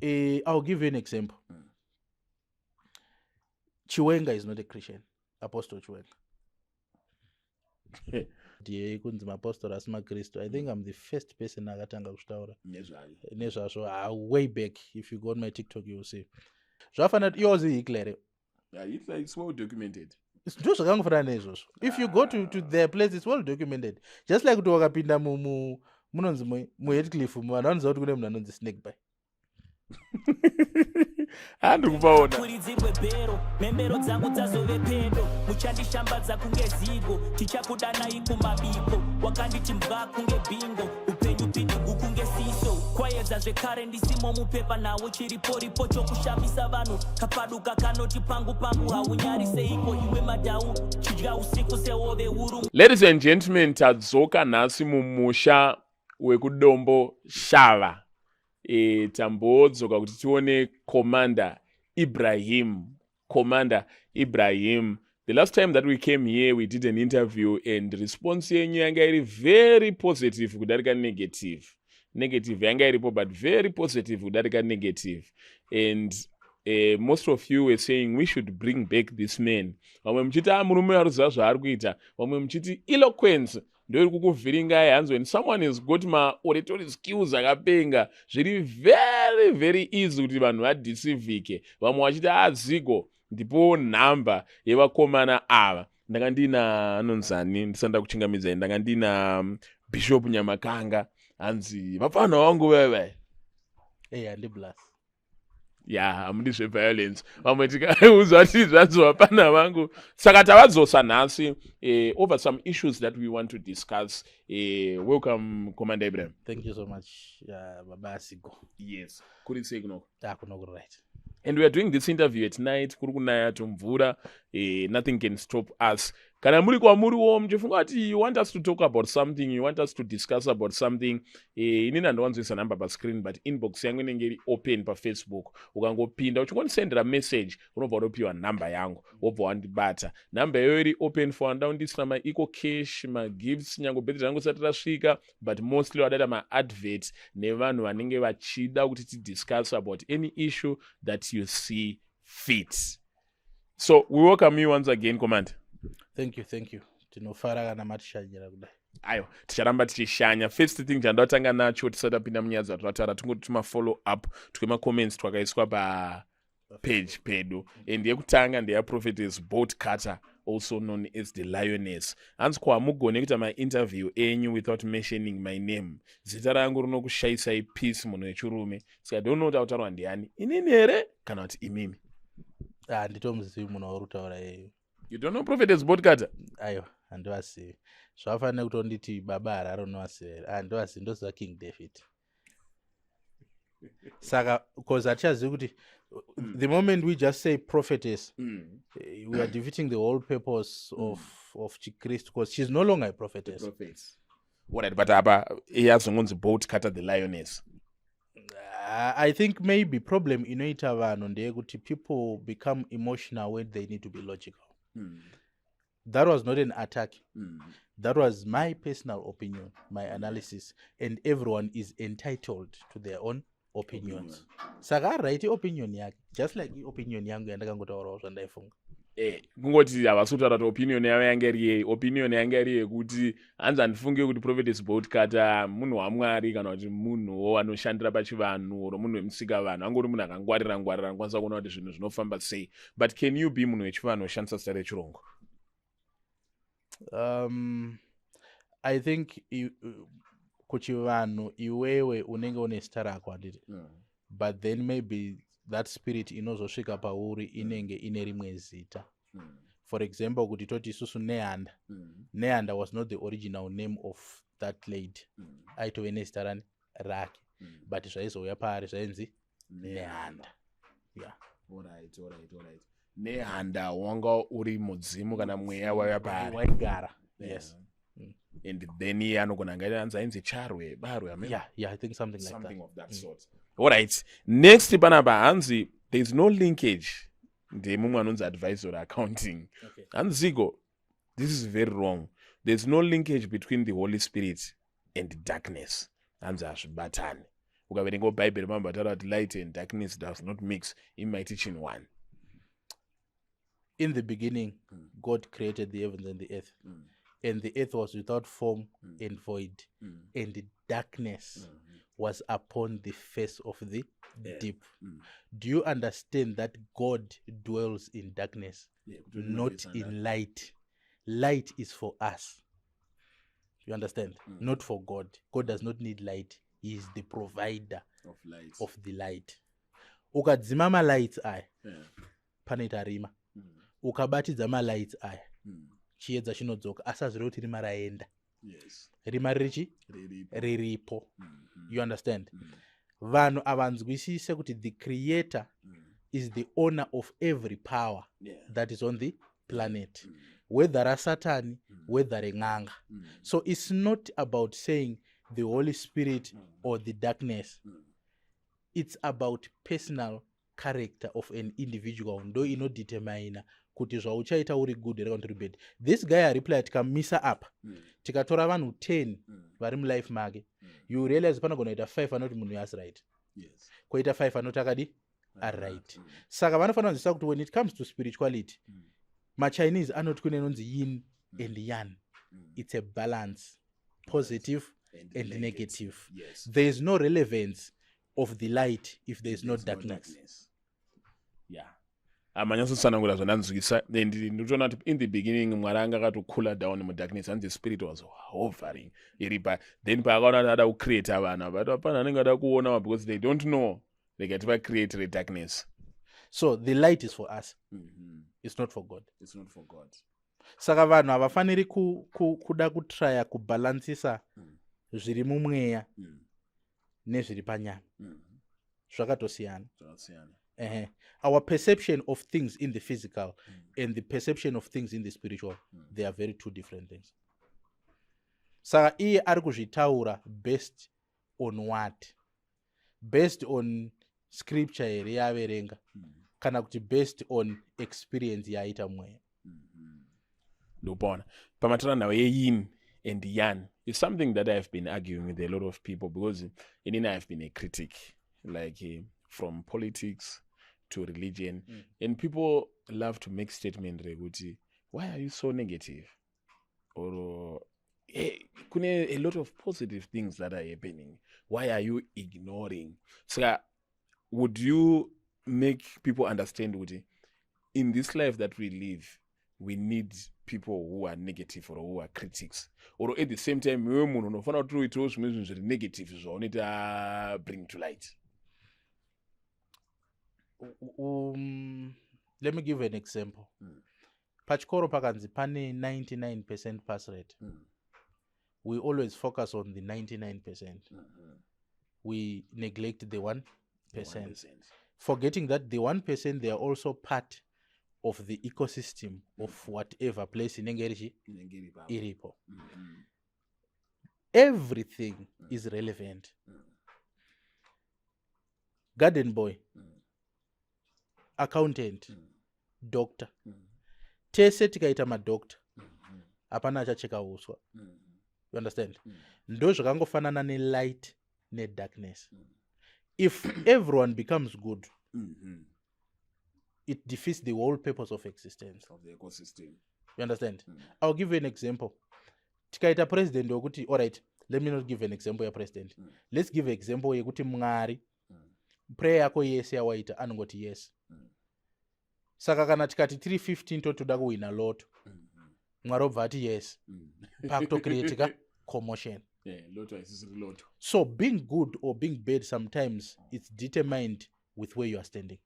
I'll give you an example. Chiwenga is not a Christian. Apostle Chiwenga ndiye kunzi mapostori asi maKristu. I think I'm the first person akatanga kuzvitaura nezvazvo way back. If you go on my TikTok, you will see. Zvafanira kuti iwozi Hitler. Yeah, Hitler is well documented. Ndo zvakangofanana neizvozvo. If you go to their place, it's well documented, just like kuti wakapinda munonzi muHatcliffe, vanhu vanoziva kuti kune munhu anonzi Snake By. Handiri kupaona. Kuridzirwe bhero, mhembero dzangu dzazove pedo, muchandishambadza kunge zigo, tichakudanai kumabiko, wakanditi mbwa kunge bhingo, upenyu pindugu kunge siso, kwayedza zvekare ndisimo mupepa nhau, chiriporipo chokushamisa vanhu, kapaduka kanoti pangu pangu, haunyaриseiko iwe madhau, chidya usiku sehove huru. Ladies and gentlemen, tadzoka nhasi mumusha wekuDombo Shava. Tambodzoka kuti tione Commander Ibrahim. Commander Ibrahim, the last time that we came here, we did an interview and response yenyu yanga iri very positive kudarika negative. Negative yanga iripo, but very positive kudarika negative. And most of you were saying we should bring back this man. Vamwe muchiti a murume ari zvaari kuita, vamwe muchiti eloquence ndoiri kukuvhiringai. Hanzi when someone has got maoratory skills akapenga, zviri very very easy kuti vanhu vadeceivike. Vamwe vachiti azigo ndipo nhamba yevakomana ava. Ndanga ndina anonzani, ndisanda kuchingamidzai, ndanga ndina Bishop Nyamakanga. Hanzi vapfanha vangu vevai. Ei, handiblas. Ya, hamudi zveviolence. Vamwe tikaudzwa kuti zvanzi vapana vangu, saka tavadzosa nhasi over some issues that we want to discuss. Welcome, Commander Ibrahim. Thank you so much, baba Asigo. Yes, kuri sei kunoko? Akuno kuri right. And we are doing this interview at night, kuri kunaya tumvura. Nothing can stop us. Kana muri kwamuriwo muchifunga kuti you want us to talk about something, you want us to discuss about something, inini handiwanzoisa namba pascreen, but inbox yangu inenge iri open paFacebook. Ukangopinda uchingondisendera message, unobva utopiwa nhamba yangu, wobva wandibata. Nhamba iyoyo iri open for vanoda kundisira maEcoCash, magifts, nyange birthday rangu risati rasvika, but mostly vadaita maadvert nevanhu vanenge vachida kuti tidiscuss about any issue that you see fit. So we welcome you once again, Commander. Thank you, thank you. Tinofara kana matishanyira kudai. Aiwa, ticharamba tichishanya. First thing chandoda kutanga nacho tisati tapinda munyaya dzatataura, tingoti tumafollow up twemacomments twakaiswa papage pedu, and yekutanga ndeyaProphetess Boat Carter, also known as the Lioness. Hanzi, "Kwamugone kuita mainterview enyu without mentioning my name? Zita rangu rinokushayisai peace, munhu wechirume." Saka don't know kuti akutaurwa ndiani, inini here kana kuti imimi? Handitomuzivi munhu wauri kutaura iyeyo. You don't know Prophetess Boat Carter? Aiwa, handivazivi. Zvavafanira kutonditi baba Harare unovaziva here? Handivazivi, ndoziva King David. Saka because hatichazivi kuti the moment we just say prophetess, we are defeating the whole purpose of chiKristu, because she's no longer a prophetess. Prophets. Alright, but apa yazongonzi Boat Cutter the Lioness. I think maybe problem inoita vanhu ndeyekuti people become emotional when they need to be logical. That was not an attack. That was my personal opinion, my analysis, and everyone is entitled to their own opinions. Saka alright, iopinion yake, just like iopinion yangu yandakangotaurawo zvandaifunga. Kungoti havasi kutaura kuti opinion yavo yanga iri yei. Opinion yanga iri yekuti hanzi handifungi kuti Prophetess Boat Cutter munhu waMwari kana kuti munhuwo anoshandira pachivanhu or munhu wemusika vanhu. Angori munhu akangwarira ngwarira, anokwanisa kuona kuti zvinhu zvinofamba sei. But can you be munhu wechivanhu woshandisa zita rechirungu? I think kuchivanhu iwewe unenge une zita rako, handiti? But then maybe that spirit inozosvika pauri inenge ine rimwe zita. For example, kuti toti isusu Nehanda. Nehanda was not the original name of that lady. Aitove nezita rani rake, but zvaizouya paari zvainzi Nehanda, yeah. Alright. Nehanda wanga uri mudzimu kana mweya waiva paari. Waigara, yes. And then iye anogona anga anzi ainzi Charwe Barwe, amen? Yeah, I think something like Something that. Of that sort. Alright, next panapa hanzi there is no linkage. Ndemumwe anonzi Advisory Accounting. Hanzi, "Zigo, this is very wrong. There's no linkage between the Holy Spirit and darkness." Hanzi hazvibatani. Ukaverengawo Bhaibheri, mambo ataura kuti light and darkness does not mix. In my teaching one. In the beginning, God created the heavens and the earth, and the earth was without form and void, and the darkness was upon the face of the deep. Do you understand that God dwells in darkness, not in light? Light is for us, you understand? Not for God. God does not need light. He is the provider of light. Of the light. Ukadzima malights aya, panoita rima. Ukabatidza malights aya, chiedza chinodzoka, asi hazvirevi kuti rima raenda. Rima ririchi riripo. You understand? Vanhu havanzwisise kuti the creator is the owner of every power that is on the planet, whether rasatani, whether ren'anga. So it's not about saying the Holy Spirit or the darkness. It's about personal character of an individual, ndo inodetermina kuti zvauchaita uri good here kana kuti uri bad. This guy areply, tikamisa apa, tikatora vanhu 10 vari mulife make, you realize panogona kuita 5 anoti munhu yasi right, kwoita 5 anoti akadi aright. Saka vanofanira kunzwisisa kuti when it comes to spirituality, maChinese anoti kune inonzi yin and yang. It's a balance, positive and negative. There is no relevance of the light if there is no darkness. Yeah, amanyatsotsanangura zvandanzwisa, and ndinotoona kuti in the beginning Mwari anga akatocoola down mudarkness and the spirit was hovering iri pa. Then paakaona kuti ada kucreata vanhu, but hapana anenge ada kuona because they don't know. Rega tivacreate redarkness. So the light is for us. It's not for God. It's not for God. Saka vanhu havafaniri kuda kutraya kubhalansisa zviri mumweya nezviri panyama. Zvakatosiyana. Zvakasiyana. Ehe. Our perception of things in the physical and the perception of things in the spiritual, they are very two different things. Saka iye ari kuzvitaura based on what? Based on scripture here yaaverenga, kana kuti based on experience yaaita mweya? Ndopona pamatora nhau yeyin and yang is something that I've been arguing with a lot of people, because inini I've been a critic, like from politics to religion, and people love to make statement rekuti, "Why are you so negative?" Or "Hey, kune a lot of positive things that are happening. Why are you ignoring?" Saka would you make people understand kuti in this life that we live, we need people who are negative or who are critics, or at the same time iwe munhu unofanira kuti uitewo zvimwe zvinhu zviri negative zvaunoita bring to light? Let me give an example. Pachikoro pakanzi pane 99% pass rate, we always focus on the 99%. We neglect the 1%, forgetting that the 1%, they are also part of the ecosystem of whatever place inenge irichi iripo. Everything is relevant. Garden boy, accountant, doctor, tese tikaita madoctor, hapana achacheka uswa. You understand? Ndo zvakangofanana nelight nedarkness. If everyone becomes good, it defeats the whole purpose of existence of the ecosystem. You understand? I'll give you an example. Tikaita president wekuti, alright, let me not give an example yapresident. Let's give example yekuti Mwari, prayer yako yese yawaita anongoti yes. Saka kana tikati tiri 15 totoda kuwina lotto, Mwari obva ati yes, pakutocreatika commotion. Yeah, lotto haisisiri lotto. So being good or being bad, sometimes it's determined with where you are standing,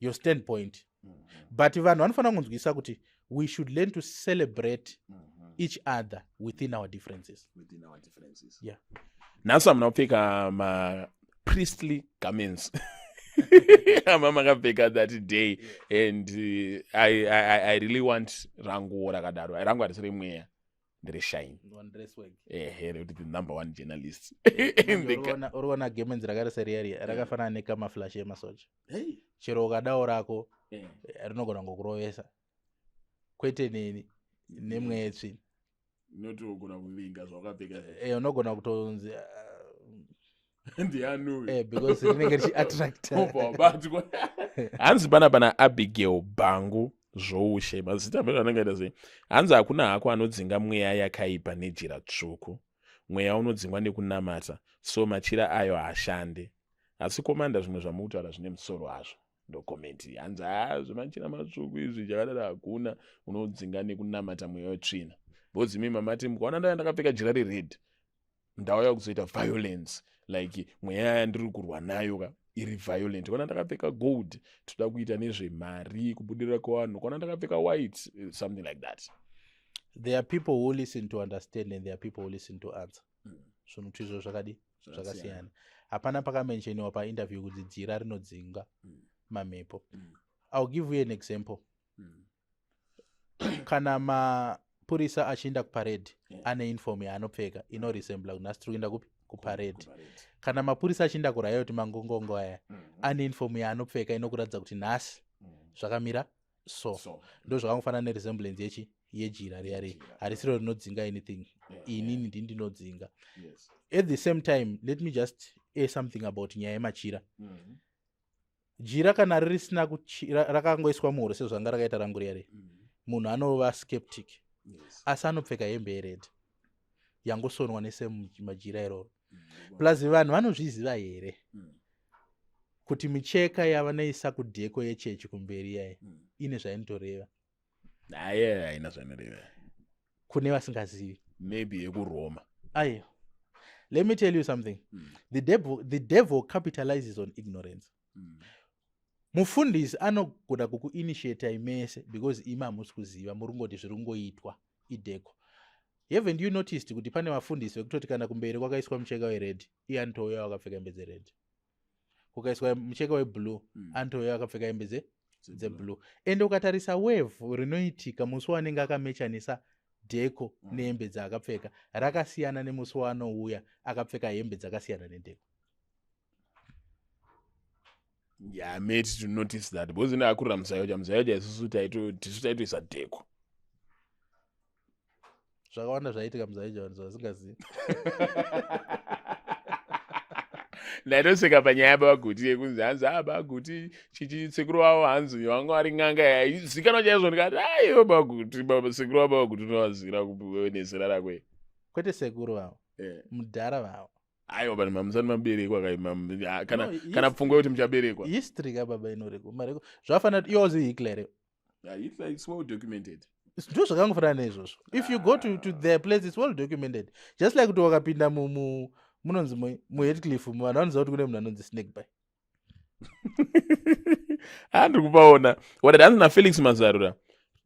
your standpoint. But vanhu vanofanira kunzwisa kuti we should learn to celebrate each other within our differences. Within our differences. Yeah. Nhasi hamuna kupfeka mapriestly garments ama makapfeka that day, and I really want ranguwo rakadaro. Rangu harisi remweya, ndereshine. Ehe, rekuti the number one journalist in the Uri kuona gemenzi rakarisa riya riya rakafanana necamouflage yemasoja. Hey. Chero ukadawo rako, rinogona ngokurovesa, kwete neni nemweya yetsvina. Inotogona kuvinga zvawakapfeka. Unogona kutonzi Ndiani uyu? Because rinenge richiattracta. Obva wabatwa. Hanzi pana pana Abigail Bhangu zvoushe, mazita amene anenge aita sei. Hanzi hakuna hako anodzinga mweya yakaipa nejira tsvuku. Mweya unodzingwa nekunamata, so machira ayo haashande. Asi komanda, zvimwe zvamukutaura zvine musoro hazvo. Ndo comment. Hanzi ha, zvemachira matsvuku izvi chakadaro hakuna unodzinga nekunamata mweya wetsvina, because imi mamati mukaona ndaya ndakapfeka jira rered, ndauya kuzoita violence, like mweya yandiri kurwa nayo ka iri violent. Kana ndakapfeka gold, toda kuita nezvemari, kubudirira kwevanhu. Kana ndakapfeka white, something like that. There are people who listen to understand and there are people who listen to answer. Zvinhu tizvo zvakadi zvakasiyana. Hapana pakamentioniwa painterview kuti jira rinodzinga mamhepo. I'll give you an example. Kana mapurisa achienda kuparade, ane uniform yaanopfeka inoresembla kuti nhasi tiri kuenda kupi? Kuparade. Kana mapurisa achienda kuriot, mangongongo aya, ane uniform yaanopfeka inokuratidza kuti nhasi zvakamira so. Ndo zvakangofanana neresemblance yechi yejira riya riya. Harisiro rinodzinga anything. Inini ndini ndinodzinga. At the same time, let me just add something about nyaya yemachira. Jira kana ririsina rakangoiswa muhuro sezvanga rakaita rangu riya riya, munhu anova skeptic, asi anopfeka hembe yered yangosonwa nesame majira iroro. Plus vanhu vanozviziva here kuti micheka yavanoisa kudheko yechechi kumberi yai ine zvainotoreva? Aye, haina zvainoreva. Kune vasingazivi. Maybe yekuRoma. Aiwa, let me tell you something. The devil capitalizes on ignorance. Mufundisi anogona kukuinitiatai mese because imi hamusi kuziva, muri kungoti zviri kungoitwa idheko. Haven't you noticed kuti pane vafundisi vekutoti kana kumberi kwakaiswa mucheka wered, iye anotouya wakapfeka hembe dzered? Kukaiswa mucheka weblue, anotouya akapfeka hembe dzeblue. Ende ukatarisa wave rinoitika musi wanenge akamechanisa dheko nehembe dzaakapfeka, rakasiyana nemusi waanouya akapfeka hembe dzakasiyana nedheko. Yeah, I made to notice that because ine akurira muZAOGA. MuZAOGA isusu tisu taitoisa dheko. Zvakawanda zvaitika muZAOGA vanhu zvavasingazivi. Ndaitoseka panyaya yaBaguti yekunzi hanzi a Baguti chichi sekuru vavo hanzi vanga vari n'anga yaizikanwa chaizvo. Ndikati aiwe Baguti, baba sekuru vaBaguti unovazira nezera rako. Kwete sekuru vavo, mudhara vavo. Aiwa, vanhu mamusati maberekwa kana No, kana pfungwa yekuti muchaberekwa. History ka baba inorekwa mareko zvafanira kuti iwazi Hitler here? Yeah, Hitler, it's well documented. Ndo zvakangofanana neizvozvo. If you go to their place, it's well documented, just like kuti wakapinda munonzi muHatcliffe, vanhu vanoziva kuti kune munhu anonzi Snake By. Handiri kupaona wadati. Hanzi naFelix Mazarura,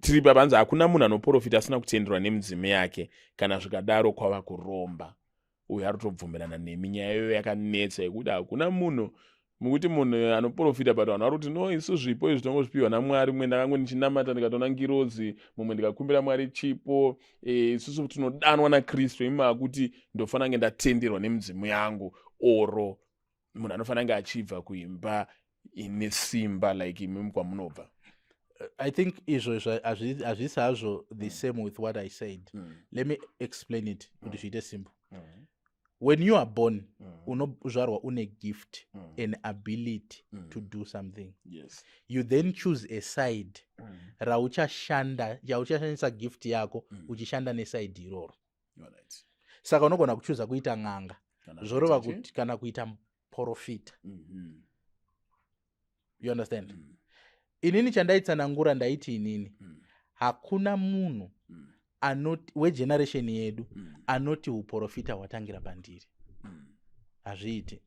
tiri papa, hanzi hakuna munhu anoprofita asina kutenderwa nemidzimu yake. Kana zvikadaro kwava kuromba. Uyu ari kutobvumirana nemi. Nyaya iyoyo yakanetsa yekuti hakuna munhu, mukuti munhu anoprofita, but vanhu vari kuti no, isu zvipo izvi tongozvipiwa naMwari. Mumwe ndakango ndichinamata ndikatoona ngirozi, mumwe ndikakumbira Mwari chipo. Isusu tinodanwa naKristu. Imi makuti ndofanira kunge ndatenderwa nemidzimu yangu, oro munhu anofanira kunge achibva kuimba ine simba like imimi kwamunobva. I think izvo hazvisi hazvo the same with what I said. Let me explain it kuti zviite simple. When you are born, unozvarwa une gift, an ability to do something. You then choose a side rauchashanda, yauchashandisa gift yako, uchishanda neside iroro. Saka unogona kuchuza kuita n'anga, zvoreva kuti kana kuita muprofita. You understand? Inini chandaitsanangura, ndaiti inini hakuna munhu anoti wegeneration yedu anoti uprofita hwatangira pandiri. Hazviiti.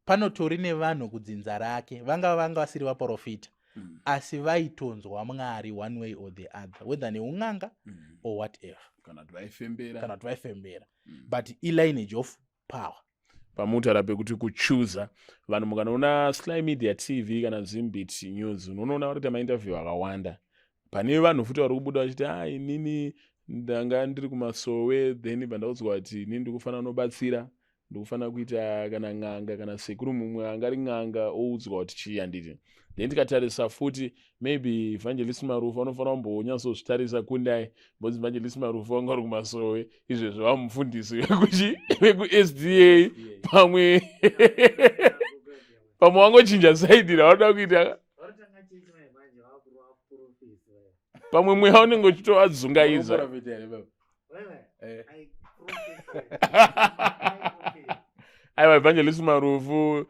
Panotori nevanhu kudzinza rake vanga vasiri vaprofita, asi vaitonzwa Mwari one way or the other, whether neun'anga or whatever. Kana kuti vaifembera. Kana kuti vaifembera, but ilineage of power. Pamutaura pekuti kuchuza vanhu, mukanoona Sly Media TV kana Zimbit News, unonoona vari kuita mainterview akawanda. Pane vanhu futi vari kubuda vachiti a inini ndanga ndiri kumasowe, then bva ndaudzwa kuti inini ndiri kufanira kunobatsira. Ndikufanira kuita kana n'anga kana sekuru mumwe angari n'anga oudzwa kuti chii, handiti? Then tikatarisa futi, maybe Evangelist Marufu anofanira kumbonyatsozvitarisa kundai, because Evangelist Marufu vanga vari kumasowe, izvezvo vamufundisi vekuchi vekuSDA. Pamwe wangochinja side raunoda kuita. Pamwe mweya unenge uchitovadzungaidza. Unoprofita here, baba? Eh. Aiwa, Evangelist Marufu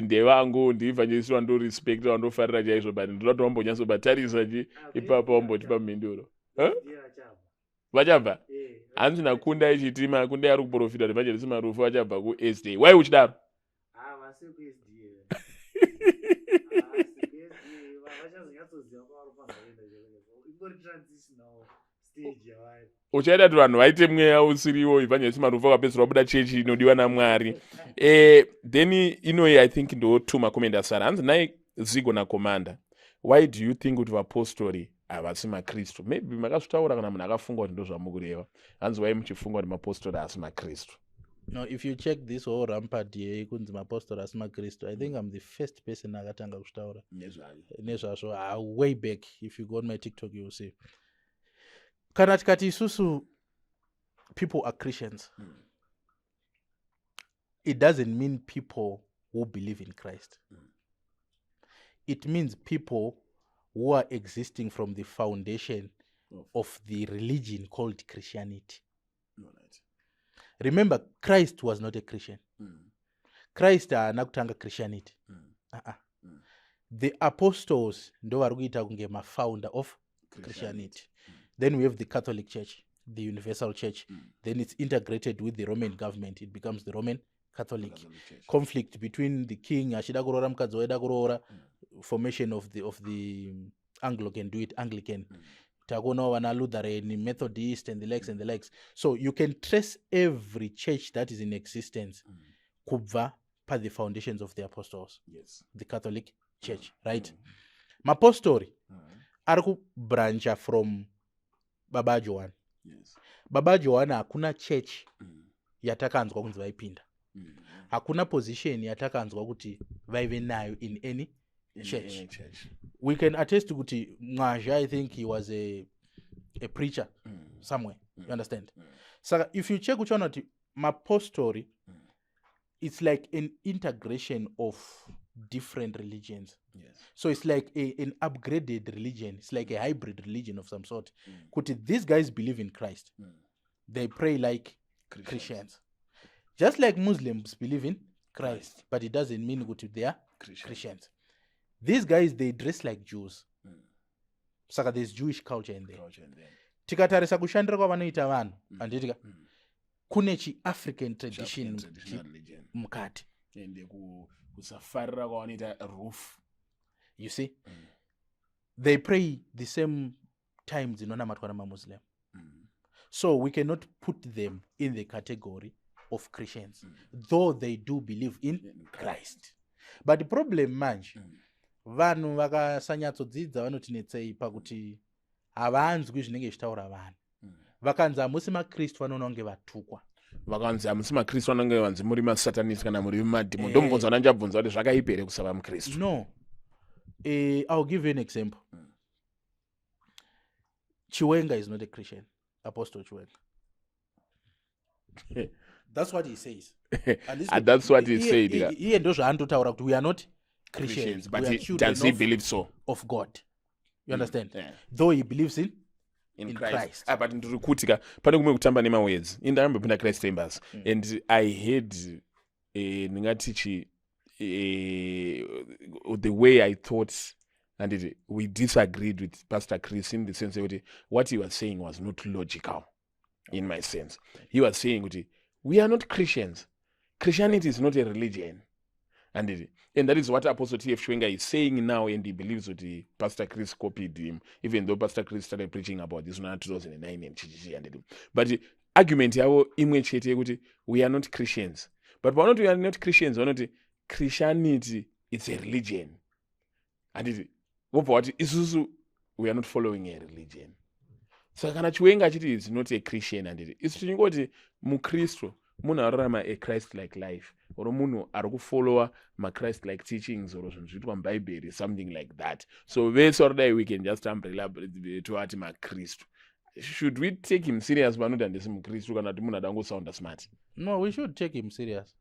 ndevangu, ndiEvangelist wandorespecta, wandofarira chaizvo, but ndoda kuti wambonyatsobatarisa chi ipapo, wambotipa mhinduro. Vachabva, hanzi nakunda ichitima kundai ari kuprofita kuti Evangelist Marufu vachabva kuSDA. Wai uchidaro? Havasi kuSDA, vachazonyatsoziva kwavari kufanira kuenda. Ingori transitional stage yavari. Uchaita kuti vanhu vaite mweya usiriwo. Evangelist Marufu akapedzisira wabuda chechi inodiwa naMwari. Then inoyi, I think ndo two macomments asara. Hanzi nai Zigo naCommander, why do you think kuti vapostori havasi makristu? Maybe makazvitaura kana munhu akafunga kuti ndo zvamukureva. Hanzi wai muchifunga kuti mapostori haasi makristu? No, if you check this whole rampart yekunzi mapostori asi makristu, I think I'm the first person akatanga kuzvitaura nezvazvo way back. If you go on my TikTok, you will see. Kana tikati isusu people are Christians, it doesn't mean people who believe in Christ. It means people who are existing from the foundation of the religion called Christianity. Remember, Christ was not a Christian. Christ haana kutanga Christianity. Uh-uh. The apostles ndo vari kuita kunge mafounder of Christianity. Then we have the Catholic Church, the universal church. Then it's integrated with the Roman government, it becomes the Roman Catholic. Conflict between the king achida kuroora mukadzi waida kuroora, formation of the Anglican, do it Anglican. Takuonawo vana Lutheran, Methodist and the likes and the likes. So you can trace every church that is in existence kubva pathe foundations of the apostles, the Catholic Church, right? Mapostori ari kubrancha from Baba Johani. Baba Johani, hakuna church yatakanzwa kunzi vaipinda. Hakuna position yatakanzwa kuti vaive nayo in any church. Any church. We can attest kuti Mwazha, I think he was a preacher somewhere, you understand? Saka if you check, uchaona kuti mapostori, it's like an integration of different religions. So it's like an upgraded religion, it's like a hybrid religion of some sort, kuti these guys believe in Christ, they pray like Christians, just like Muslims believe in Christ, but it doesn't mean kuti they are Christians. Christians. These guys, they dress like Jews, saka there's Jewish culture in there. Culture in there. Tikatarisa kushandira kwavanoita vanhu, handitika kune chiAfrican tradition African traditional religion. mukati. Ende kusafarira kwavanoita roof. You see, they pray the same time dzinonamatwa namaMuslim. So we cannot put them in the category of Christians, though they do believe in In Christ. But the problem manje, vanhu vakasanyatsodzidza vanotinetsei pakuti havanzwi zvinenge zvichitaura vanhu. Vakanzi hamusi makristu, vanoona kunge vatukwa. Vakanzi hamusi makristu, vanonge vanzi muri masatanist kana muri madhimoni. Eh. Ndomubvunza vana ndichabvunza kuti zvakaipa here kusava mukristu? No, I'll give you an example. Chiwenga is not a Christian. Apostle Chiwenga, that's what he says. And And that's what he said, yeah. Iye ndo zvaanototaura kuti we are not Christians, Christians, but we are children does he believe so? Of God, you understand? Yeah. Though he believes in In in Christ. Christ. Ah, but ndiri kuti ka pane kumwe kutamba nemawords. Ini ndakambopinda Christ Embassy and I had ndingati chi the way I thought, and we disagreed with Pastor Chris in the sense yekuti what he was saying was not logical in my sense. He was saying kuti we are not Christians, Christianity is not a religion, and that is what Apostle TF Chiwenga is saying now, and he believes that Pastor Chris copied him, even though Pastor Chris started preaching about this in 2009 and chichichi. And but argument yavo imwe chete yekuti we are not Christians, but vanoti we are not Christians, vanoti Christianity is a religion, handiti? Vobva vati isusu we are not following a religion. Saka kana Chiwenga achiti is not a Christian, handiti isu tichingoti mukristu? Munhu arorama a Christ like life or munhu ari kufollowa machrist like teachings or zvinhu zviitwa muBhaibheri, something like that. So vese varodai, we can just umbrella tovati maKristu. Should we take him serious panoti handisi muKristu, kana kuti munhu ada kungosounda smart? No, we should take him serious.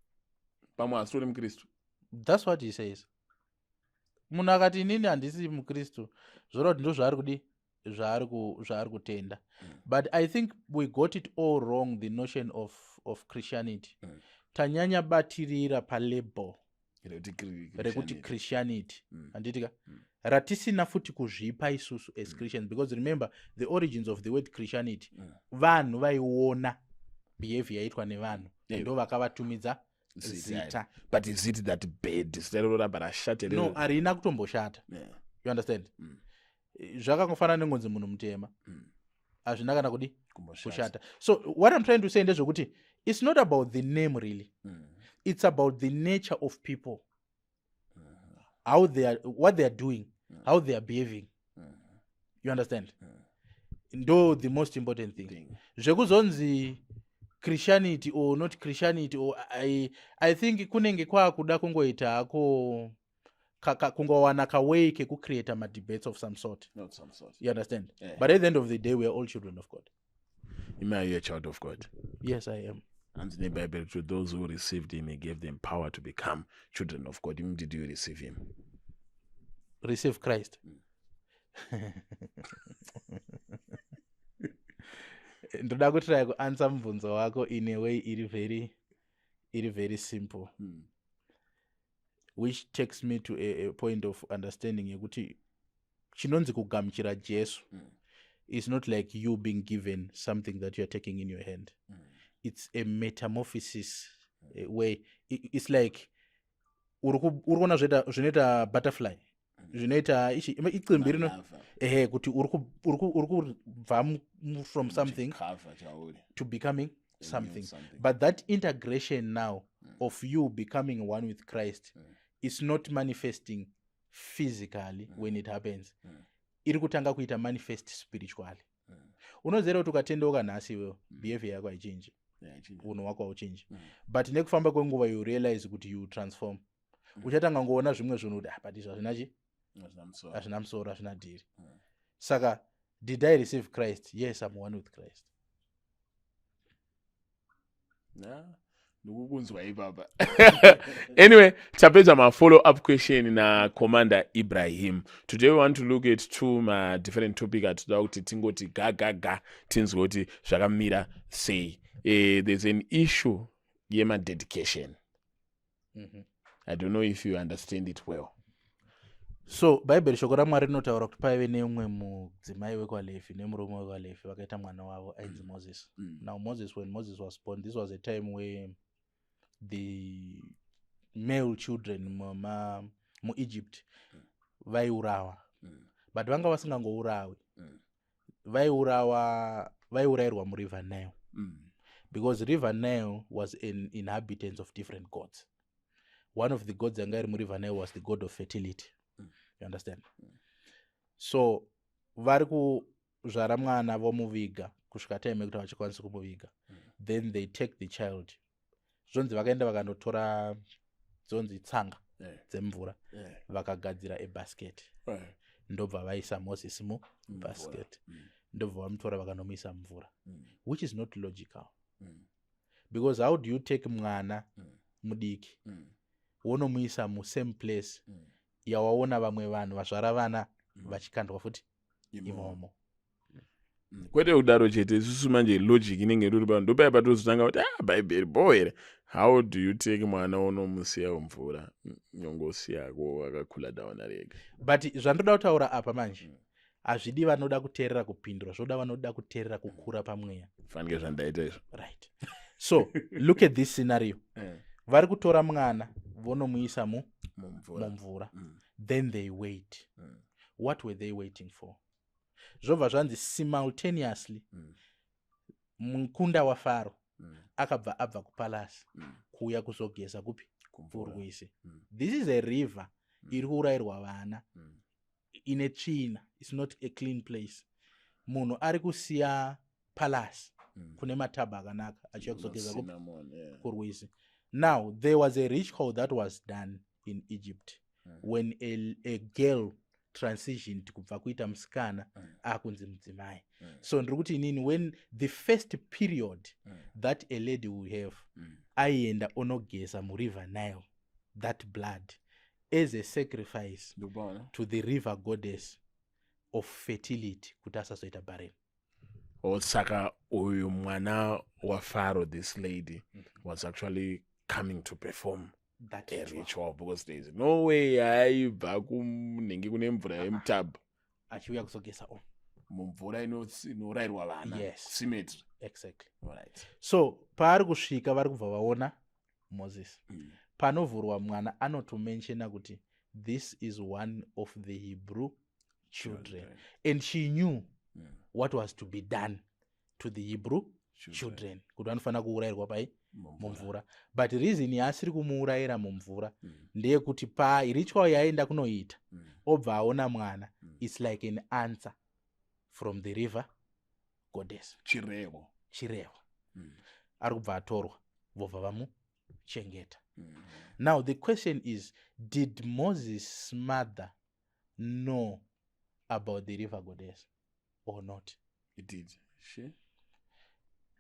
Pamwe asitori muKristu. That's what he says. Munhu akati, "Inini handisi muKristu," zvoreva kuti ndo zvaari kudi, zvaari kutenda. But I think we got it all wrong, the notion of Christianity. Tanyanya batirira palabel rekuti Christianity, handiti ka? Ratisina futi kuzvipa isusu as Christians, because remember the origins of the word Christianity. Vanhu vaiona behavior yaitwa nevanhu, ndo vakavatumidza zita. But is it that bad, zita iroro rabva rashata? No, harina kutomboshata. You understand? Zvakangofanana nengonzi munhu mutema. Hazvina kana kudi kushata. So what I'm trying to say ndezvekuti it's not about the name really. It's about the nature of people, how they are, what they are doing, how they are behaving. You understand? Ndo the most important thing. Zvekuzonzi Christianity or not Christianity or I think kunenge kwakuda kungoita hako kungowana kaway kekucreata madebates of some sort. Not some sort. You understand? Yeah. But at the end of the day, we are all children of God. Ime, are you a child of God? Yes, I am. Hanzi neBhaibheri, to those who received him, he gave them power to become children of God. Him, did you receive him? Receive Christ? Ndoda kutry kuanswer mubvunzo wako in a way iri very simple, which takes me to a point of understanding yekuti chinonzi kugamuchira Jesu is not like you being given something that you are taking in your hand. It's a metamorphosis way. It's like uri kuona zvinoita butterfly, zvinoita ichi icimbi rino. Malava. Ehe, kuti uri kubva from something Chikafa chauri. To becoming A new something. Something. But that integration now of you becoming one with Christ is not manifesting physically when it happens. Iri kutanga kuita manifest spiritually. Unoziva kuti ukatendeuka nhasi iwewo, behavior yako haichinji. Yeah, chinji. Unhu hwako hauchinji. But nekufamba kwenguva you realize kuti you transform. Uchatanga ngoona zvimwe zvinhu kuti, "Ah, but izvi hazvina chi Hazvina musoro. Hazvina musoro, hazvina dhiri." Saka did I receive Christ? Yes, I'm one with Christ. Yeah. Ndikukunzwa ipapa. Anyway, tapedza mafollow up question nacommander Ibrahim. Today we want to look at two madifferent topic atinoda kuti tingoti ga ga ga, tinzwe kuti zvakamira sei. There's an issue yemadedication. I don't know if you understand it well. So Bhaibheri, shoko raMwari rinotaura kuti paive neumwe mudzimai wekwaLevhi nemurume wekwaLevhi, vakaita mwana wavo ainzi Moses. Now Moses, when Moses was born, this was a time where the male children muEgypt vaiurawa. But vanga vasingangourawi. Vaiurawa, vaiurayirwa muRiver Nile, because River Nile was an inhabitants of different gods. One of the gods anga iri muRiver Nile was the god of fertility. You understand? So vari kuzvara mwana, vomuviga kusvika time yekuti havachikwanisi kumuviga. Then they take the child. Zvonzi vakaenda vakandotora dzonzi tsanga dzemvura, vakagadzira abasket, ndobva vaisa Moses mubasket, ndobva vamutora vakanomuisa mumvura, which is not logical, because how do you take mwana mudiki wonomuisa musame place yawaona vamwe vanhu vazvara vana vachikandwa futi imomo? Kwete kudaro chete, isusu manje logic inenge iri pano, ndopaya patozotanga kuti, ah, Bhaibheri bo here? How do you take mwana unomusiya mumvura, nyongosiyako akakula down arega? But zvandoda kutaura apa manje hazvidi vanoda kuteerera kupindura, zvoda vanoda kuteerera kukura pamweya. Fanike zvandaita izvo. Right, so look at this scenario. Vari kutora mwana vonomuisa mumvura. Mumvura. Then they wait. What were they waiting for? Zvobva zvanzi simultaneously mukunda waFaro akabva abva kupalasi kuuya kuzogeza kupi? Kumvura. Kurwizi. This is a river iri kuurayirwa vana, ine tsvina. It's not a clean place. Munhu ari kusiya palace. Kune matabha akanaka, achiuya kuzogeza Cinnamon, yeah. kurwizi. Now there was a ritual that was done in Egypt when a girl transitioned kubva kuita musikana akunzi mudzimai. So ndiri kuti inini, when the first period that a lady will have, aienda onogeza muRiver Nile, that blood as a sacrifice Ndikupaona. to the river goddess of fertility, kuti asazoita barren. Oh, saka uyu mwana waFaro, this lady was actually coming to perform that a ritual. Ritual, because there is no way aibva kunenge kune mvura yemutabhu achiuya kuzogeza on mumvura inorayirwa vana. Cemetery. Exactly. Right. So paari kusvika, vari kubva vaona Moses. Panovhurwa mwana, anotomentiona kuti this is one of the Hebrew children, and she knew what was to be done to the Hebrew children, kuti vanofanira kuurayirwa pai? Mumvura. But reason yaasiri kumuurayira mumvura ndeyekuti paritual yaaenda kunoita, obva aona mwana, it's like an answer from the river goddess. Chirevo. Chirevo. Ari kubva atorwa, vobva vamuchengeta. Now the question is, did Moses' mother know about the river goddess or not? It did she?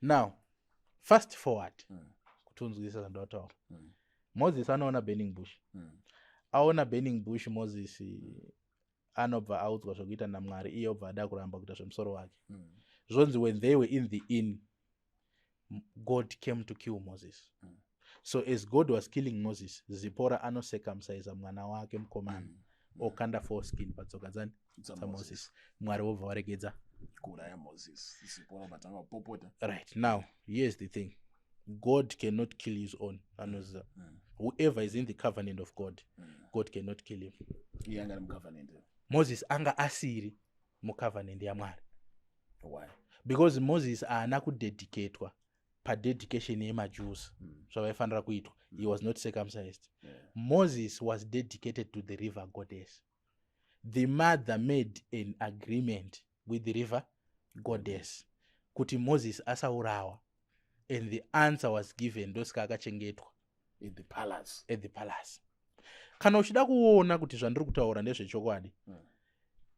Now fast forward kuti unzwisisa zvandataura. Moses anoona burning bush. Aona burning bush, Moses anobva audzwa zvokuita naMwari. Iye obva ada kuramba kuita zvemusoro wake. Zvonzi when they were in the inn, God came to kill Moses. So as God was killing Moses, Zipora anocircumcisa mwana wake mukomana, okanda foreskin patsoka dzani? DzaMoses. Mwari wobva waregedza kuuraya Moses. Zipora vatanga kupopota. Right, now here's the thing: God cannot kill his own. Anoziva, whoever is in the covenant of God, God cannot kill him. Iye anga ari mucovenant. Moses anga asiri mucovenant yaMwari. Why? Because Moses haana kudedicatwa padedication yemaJews, zvavaifanira kuitwa. He was not circumcised. Moses was dedicated to the river goddess. The mother made an agreement with the river goddess kuti Moses asaurawa, and the answer was given. Ndosaka akachengetwa in the palace. At the palace. Kana uchida kuona kuti zvandiri kutaura ndezvechokwadi,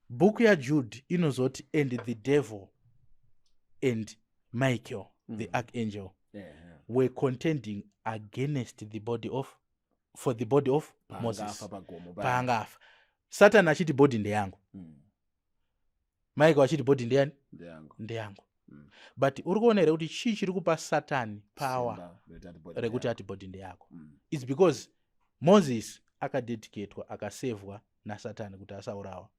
bhuku yaJude inozoti, "And the devil and Michael, the archangel, were contending against the body of for the body of Moses." Paangafa pagomo. Paangafa, Satan achiti body ndeyangu, Michael achiti body ndeyani? Ndeyangu. Ndeyangu. But uri kuona here kuti chii chiri kupa Satani power Simba rekuti ati body rekuti ndeyangu? Ati body ndeyako? It's because Moses akadedicatwa, akasevhwa naSatani kuti asaurawa.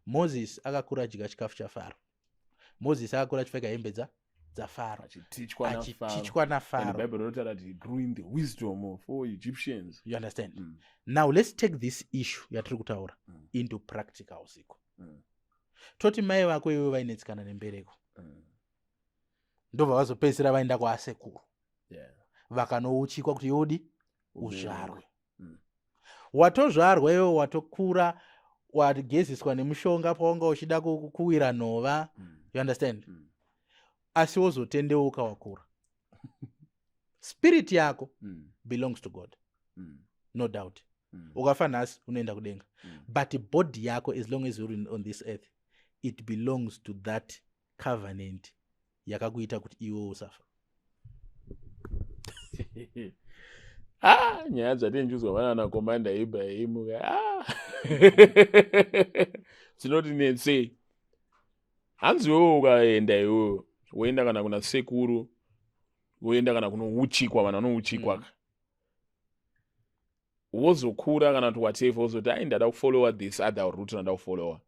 Moses akakura adya chikafu chaFaro. Moses akakura achipfeka hembe dzaFaro. Achitichwa naFaro. Achitichwa And naFaro. Bible rinotaura kuti he grew in the wisdom of all Egyptians. You understand? Now let's take this issue yatiri kutaura into practical ziko. Toti mai vako iwe vainetsikana nembereko, ndobva vazopedzisira vaenda kwaasekuru, vakanouchikwa kuti yodi uzvarwe. Watozvarwa iwe, watokura, wageziswa nemushonga pawanga uchida kuwira nhova. You understand? Asi wozotendeuka wakura, spirit yako belongs to God, no doubt. Ukafa nhasi, unoenda kudenga. But body yako, as long as you're on this earth, it belongs to that covenant yakakuita kuti iwe usafa. Ah, nyaya dzatinjuzwa vanana Commander Ibrahim ka, ah. Dzinoti netsei. Hanzi iwewe ukaenda, iwewe woenda kana kuna sekuru, woenda kana kunouchikwa, vanhu vanouchikwa ka, wozokura kana kuti whatever, wozoti ai, ndada kufollowa this other route, ndada kufollowa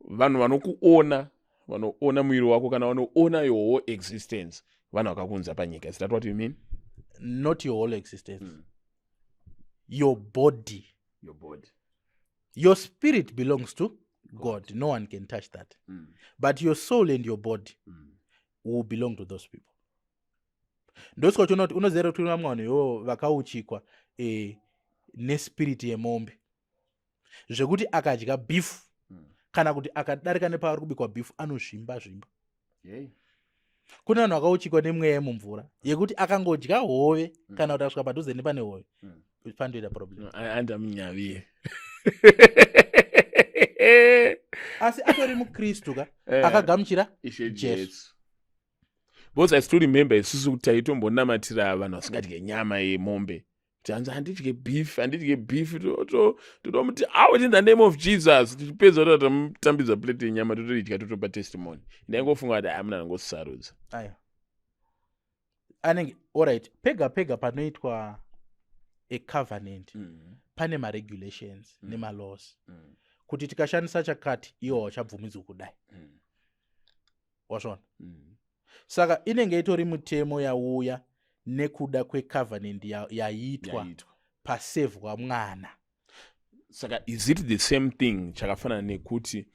vanhu vanokuona, vanoona muviri wako kana vanoona your whole existence, vanhu vakakuunza panyika. Is that what you mean? Not your whole existence, your body. Your body. Your spirit belongs to God. No one can touch that. But your soul and your body will belong to those people. Ndosika uchiona kuti unoziva kuti kune vamwe vanhu ivovo vakauchikwa nespirit yemombe, zvekuti akadya beef kana kuti akadarika nepaari kubikwa beef, anozvimba zvimba. Hey. Kune vanhu vakauchikwa nemweya yemumvura yekuti akangodya hove kana kuti asvika padhuze nepane hove, pandoita problem. Andamunyaviye. Asi atori mukristu ka, akagamuchira Ishe Jesu. Jesu. Because I still remember isusu kuti taitombonamatirira vanhu vasingadye nyama yemombe, kuti hanzi, "Handidye beef, handidye beef." Totomuti, "Out in the name of Jesus." Tichipedza kuti tamutambidza plate yenyama, totoidya, totopa testimony. Ndaingofunga kuti hamuna angosarudza. Aya anenge alright. Pega pega panoitwa a covenant, pane maregulations nemalaws kuti tikashandisa chakati, iwo hauchabvumidzwi kudai. Wazvona? Saka inenge itori mutemo yauya nekuda kwecovenant yaitwa Yaitwa. pasevhwa mwana. Saka is it the same thing chakafanana nekuti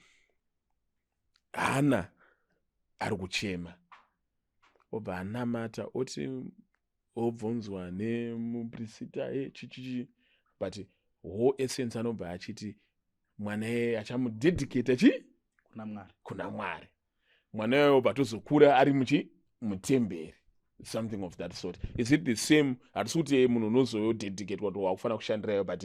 Hana ari kuchema, obva anamata, oti obvunzwa nemuprista e chichichi, but whole essence anobva achiti mwana iyeye achamudedicata chi Kuna Mwari. Kuna Mwari. Mwana iyoyo obva atozokura ari muchi mutemberi, something of that sort. Is it the same? Hatisi kuti munhu unozodedicatwa kuti wakufanira kushandirayo, but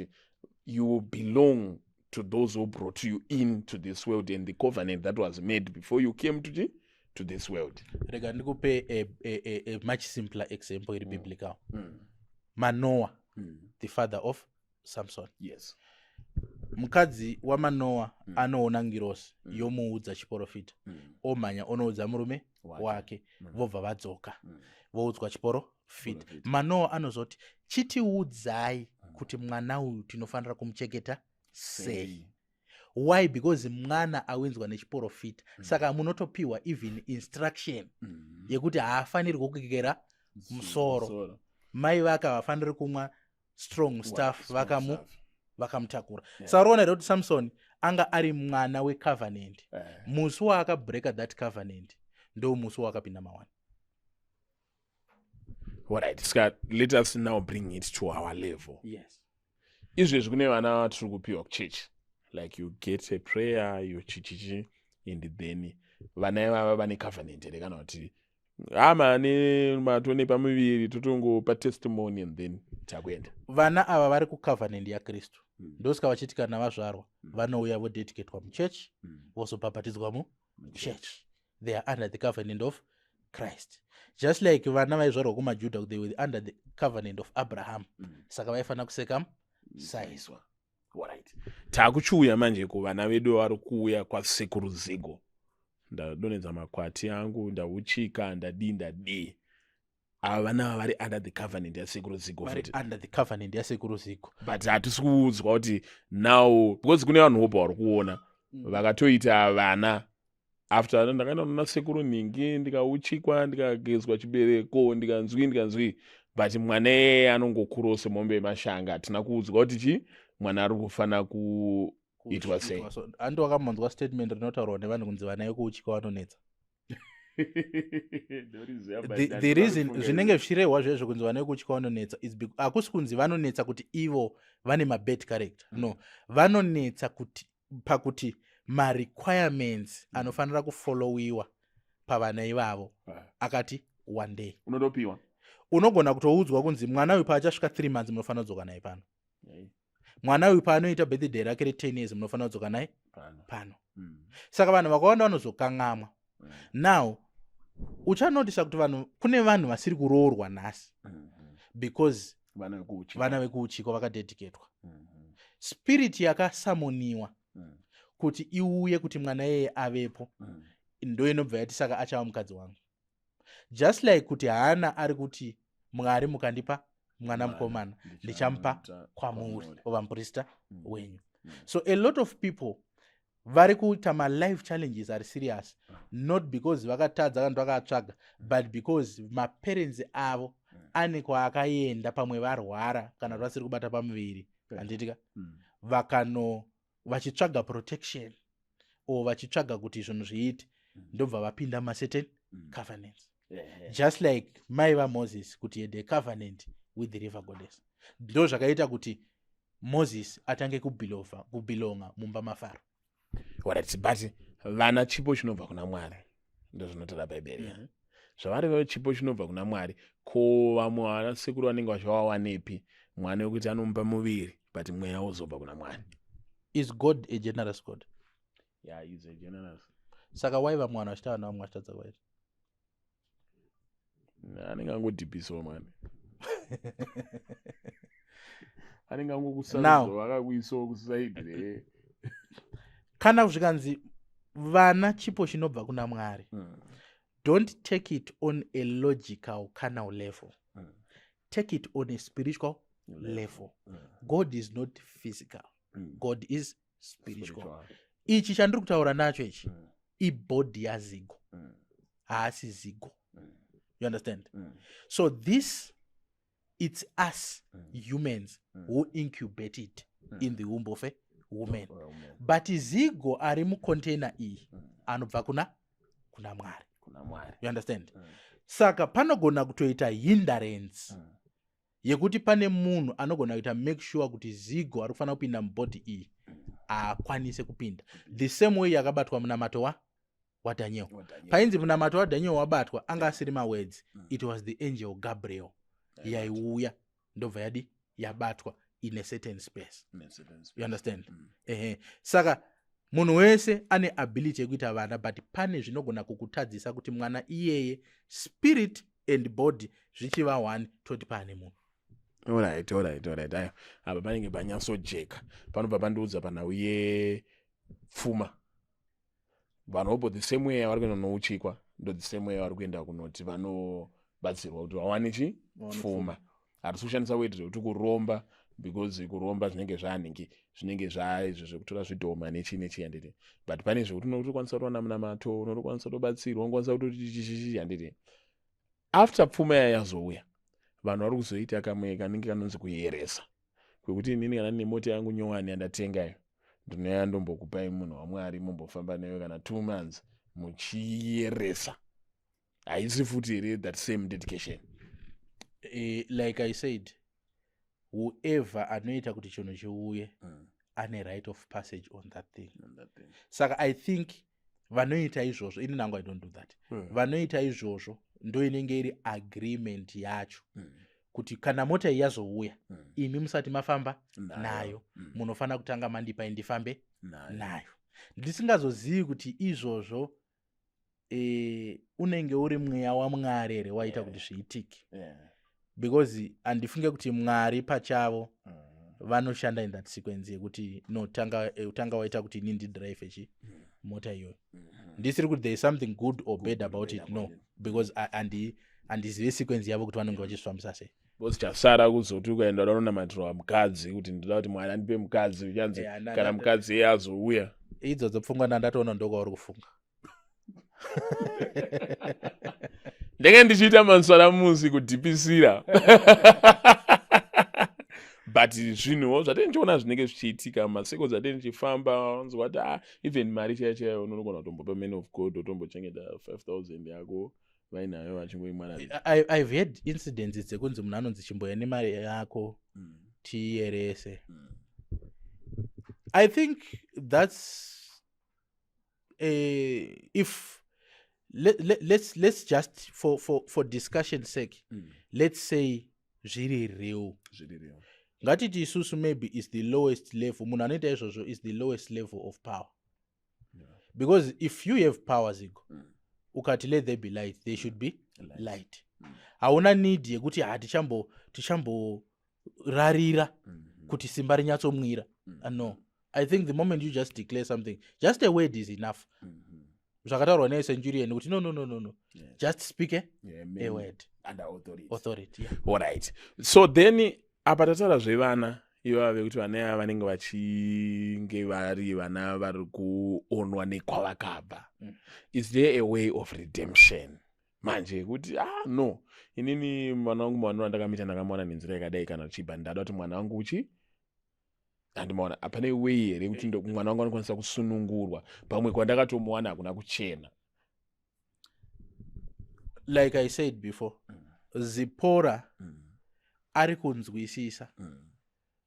you belong to those who brought you into this world and the covenant that was made before you came to this world. Rega ndikupe a much simpler example iri biblical. Manoa, the father of Samson. Mukadzi waManoa anoona ngirosi yomuudza chiprofita. Omhanya onoudza murume Wake. wake. Vobva vadzoka, voudzwa chiprofita. Chiprofita. Manoa anozoti, "Chitiudzai kuti mwana uyu tinofanira kumuchengeta sei?" Why? Because mwana awinzwa nechiprofita. Saka munotopiwa even instruction yekuti haafanirwi kugera musoro, mai vake havafaniri kumwa strong stuff Strong stuff. Vakamutakura. Saka unoona here kuti Samson anga ari mwana wecovenant? Musi waakabreaka that covenant ndo musi waakapinda mawani. Alright, saka let us now bring it to our level. Yes. Izvezvi kune vana vatiri kupiwa kuchechi, like you get a prayer, you chichichi, and then vana ivava vane covenant here, kana kuti hama nematone pamuviri, totongopa testimony and then takuenda? Vana ava vari kucovenant yaKristu. Ndosaka vachiti kana vazvarwa, vanouya vodedicatwa muchechi, vozobhabhatidzwa muchechi. They are under the covenant of Christ, just like vana vaizvarwa kumaJudha, they were under the covenant of Abraham. Saka vaifanira kucircumciswa. Alright, taakuchiuya manje kuvana vedu vari kuuya kwasekuru Zigo. Ndadonhedza makwati angu, ndauchika, ndadii, ndadii. Ava vana ava vari under the covenant yasekuru Zigo Vari futi? under the covenant yasekuru Zigo. But hatisi kuudzwa kuti now, because kune vanhu hopa vari kuona vakatoita vana after, "Ndakaenda kuna sekuru nhingi, ndikauchikwa, ndikagezwa chibereko, ndikanzwi, ndikanzwi," but mwana iyeye anongokurawo semombe yemashanga. Hatina kuudzwa kuti chi mwana ari kufanira kuitwa sei. So, handi wakamonzwa statement rinotaurwa nevanhu kunzi vana vekuuchika vanonetsa? The reason zvinenge zvichirehwa zvezvo kunzi vana vekuuchika vanonetsa is hakusi kunzi vanonetsa kuti ivo vane mabad character. No, vanonetsa kuti pakuti marequirements anofanira kufollowiwa pavana ivavo akati one day. Unotopiwa. Unogona kutoudzwa kunzi mwana uyu paachasvika 3 months munofanira kudzoka naye pano, mwana uyu paanoita birthday rake re10 years munofanira kudzoka naye pano. Pano. Saka vanhu vakawanda vanozokangamwa. Now uchanotisa kuti vanhu, kune vanhu vasiri kuroorwa nhasi because Vana vekuuchika. Vana vekuuchikwa vakadedicatwa. Spirit yakasummoniwa kuti iuye kuti mwana iyeye avepo ndo inobva yati, "Saka achava mukadzi wangu." Just like kuti Hana ari kuti, "Mwari, mukandipa mwana mukomana, ndichamupa kwamuri ova muprista wenyu." So a lot of people vari kuita malife challenges ari serious, not because vakatadza kana vakatsvaga, but because maparents avo ane kwaakaenda, pamwe varwara kana kuti vasiri kubata pamuviri, handitika? Vakano vachitsvaga protection or vachitsvaga kuti zvinhu zviite, ndobva vapinda macertain covenants, just like mai vaMoses kuti had a covenant with the river goddess. Ndo zvakaita kuti Moses atange kubelonga kubelonga mumba maFaro. Alright, but vana chipo chinobva kuna Mwari, ndozvinotaura Bhaibheri. Zvavari vavo chipo chinobva kuna Mwari. Ko vamwe vana sekuru vanenge vachivawanepi mwana wekuti anomupa muviri, but mweya wozobva kuna Mwari? Is God a generous God? Yeah, is a generous. Saka why vamwe vanhu vachitaura navamwe vachitadza kuvaita? Anenge angodhipisawo mwana, anenge angokusarudza, akakuisawo kuside re. Kana zvikanzi vana chipo chinobva kuna Mwari, don't take it on a logical, carnal level. Take it on a spiritual level. God is not physical. God is spiritual. Ichi chandiri kutaura nacho ichi ibody yaZigo, haasi Zigo. You understand? So this, it's us humans who incubate it in the womb of a woman, but Zigo ari mucontainer iyi anobva kuna Mwari. You understand? Saka panogona kutoita hindrance yekuti pane munhu anogona kuita make sure kuti Zigo ari kufanira kupinda mubody iyi haakwanise kupinda, the same way yakabatwa munamato waDaniel. Painzi munamato waDaniel wabatwa, anga asiri mawords. It was the angel Gabriel yaiuya, ndobva yadi yabatwa in a certain space. You understand? Ehe, saka munhu wese ane ability yekuita vana, but pane zvinogona kukutadzisa kuti mwana iyeye, spirit and body zvichiva one, toti paane munhu. Alright, ayo apa panenge panyatsojeka. Panobva pandiudza panhau yepfuma. Vanhu vobo the same way yavari kuenda nouchikwa, ndo the same way yavari kuenda kunoti vanobatsirwa kuti vawane chi pfuma. Hatisi kushandisa word zvekuti kuromba, because kuromba zvinenge zvanhingi, zvinenge zvaizvo zvekutora zvidhoma nechii nechii, handiti? But pane zvekuti unotokwanisa kutowana munamato, unotokwanisa kutobatsirwa, unokwanisa kutoti chichichichi, handiti? After pfuma yaya yazouya, vanhu vari kuzoita kamwe kanenge kanonzi kuyeresa, kwekuti inini kana ndine mota yangu nyowani yandatengayo, ndinoya ndombokupai, munhu waMwari, mumbofamba nayo kana 2 months muchiyeresa. Haisi futi here that same dedication? Like I said, whoever anoita kuti chinhu chiuye ane right of passage on that thing. On that thing. Saka I think vanoita izvozvo, ini nangu I don't do that. Vanoita izvozvo, ndo inenge iri agreement yacho kuti kana mota iyi yazouya, imi musati mafamba nayo, nayo, munofanira kutanga mandipai ndifambe nayo. Nayo. Ndisingazozivi kuti izvozvo unenge uri mweya waMwari here waita kuti zviitike, because handifunge kuti Mwari pachavo vanoshanda in that sequence yekuti no, tanga waita kuti ini ndidrive chi mota iyoyo. Ndisiri kuti there is something good or bad about it, no, because handizive sequence yavo kuti vanonge vachizvifambisa sei. Because chasara kuzoti ukaenda unonamatira mukadzi kuti ndoda kuti Mwari andipe mukadzi, uchanzi Yeah, kana mukadzi iye azouya. Idzodzo pfungwa ndandatoona, ndokwauri kufunga. Ndenge ndichiita manswaramusi kudhipisira, but zvinhuwo zvatenge ndichiona zvinenge zvichiitika maseko dzatenge ndichifamba, unzwa kuti ah, even mari chaiyo chaiyo unogona kutombopa man of God, utombochengeta 5000 yako vainayo vachingoimwana. I've had incidents dzekunzi munhu anonzi chimboya nemari yako tiyerese. I think that's if let, let, let's let's just for discussion sake, let's say zviri real. Zviri real. Ngatiti isusu maybe is the lowest level, munhu anoita izvozvo is the lowest level of power, because if you have power, Zigo, ukati let there be light, there should be light. Light. Hauna need yekuti ha, tichamborarira kuti simba rinyatsomwira. No, I think the moment you just declare something, just a word is enough. Zvakataurwa necenturion kuti no, no, no, no, no, just speak Yeah, a man word. Under authority. Authority, yeah. Alright, so then apa tataura zvevana ivava vekuti vana ivava vanenge vachinge vari vana vari kuonwa nekwavakabva. Is there a way of redemption manje, kuti ah, no, inini mwana wangu, mwana wandakamuita, ndakamuwana nenzira yakadai, kana chibva ndada kuti mwana wangu uchi handimaona, hapane way here kuti mwana wangu anokwanisa kusunungurwa pamwe kwandakatomuwana hakuna kuchena? Like I said before, Zipora ari kunzwisisa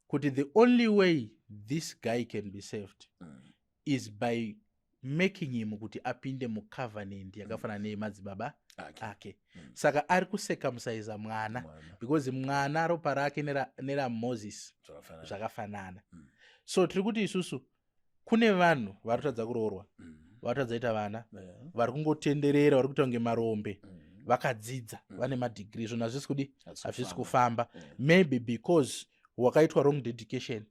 kuti the only way this guy can be saved is by making him kuti apinde mucovenant yakafanana neyemadzibaba. Ake. Ake. Saka ari kucircumcisa mwana Mwana. because mwana ropa rake neraMoses Zvakafanana. zvakafanana. So tiri kuti isusu kune vanhu vari kutadza kuroorwa, vari kutadza ita vana, vari kungotenderera, vari kuita kunge marombe, vakadzidza, vane madegree, zvinhu hazvisi kudi, Hazvisi hazvisi kufamba. kufamba. Maybe because wakaitwa wrong dedication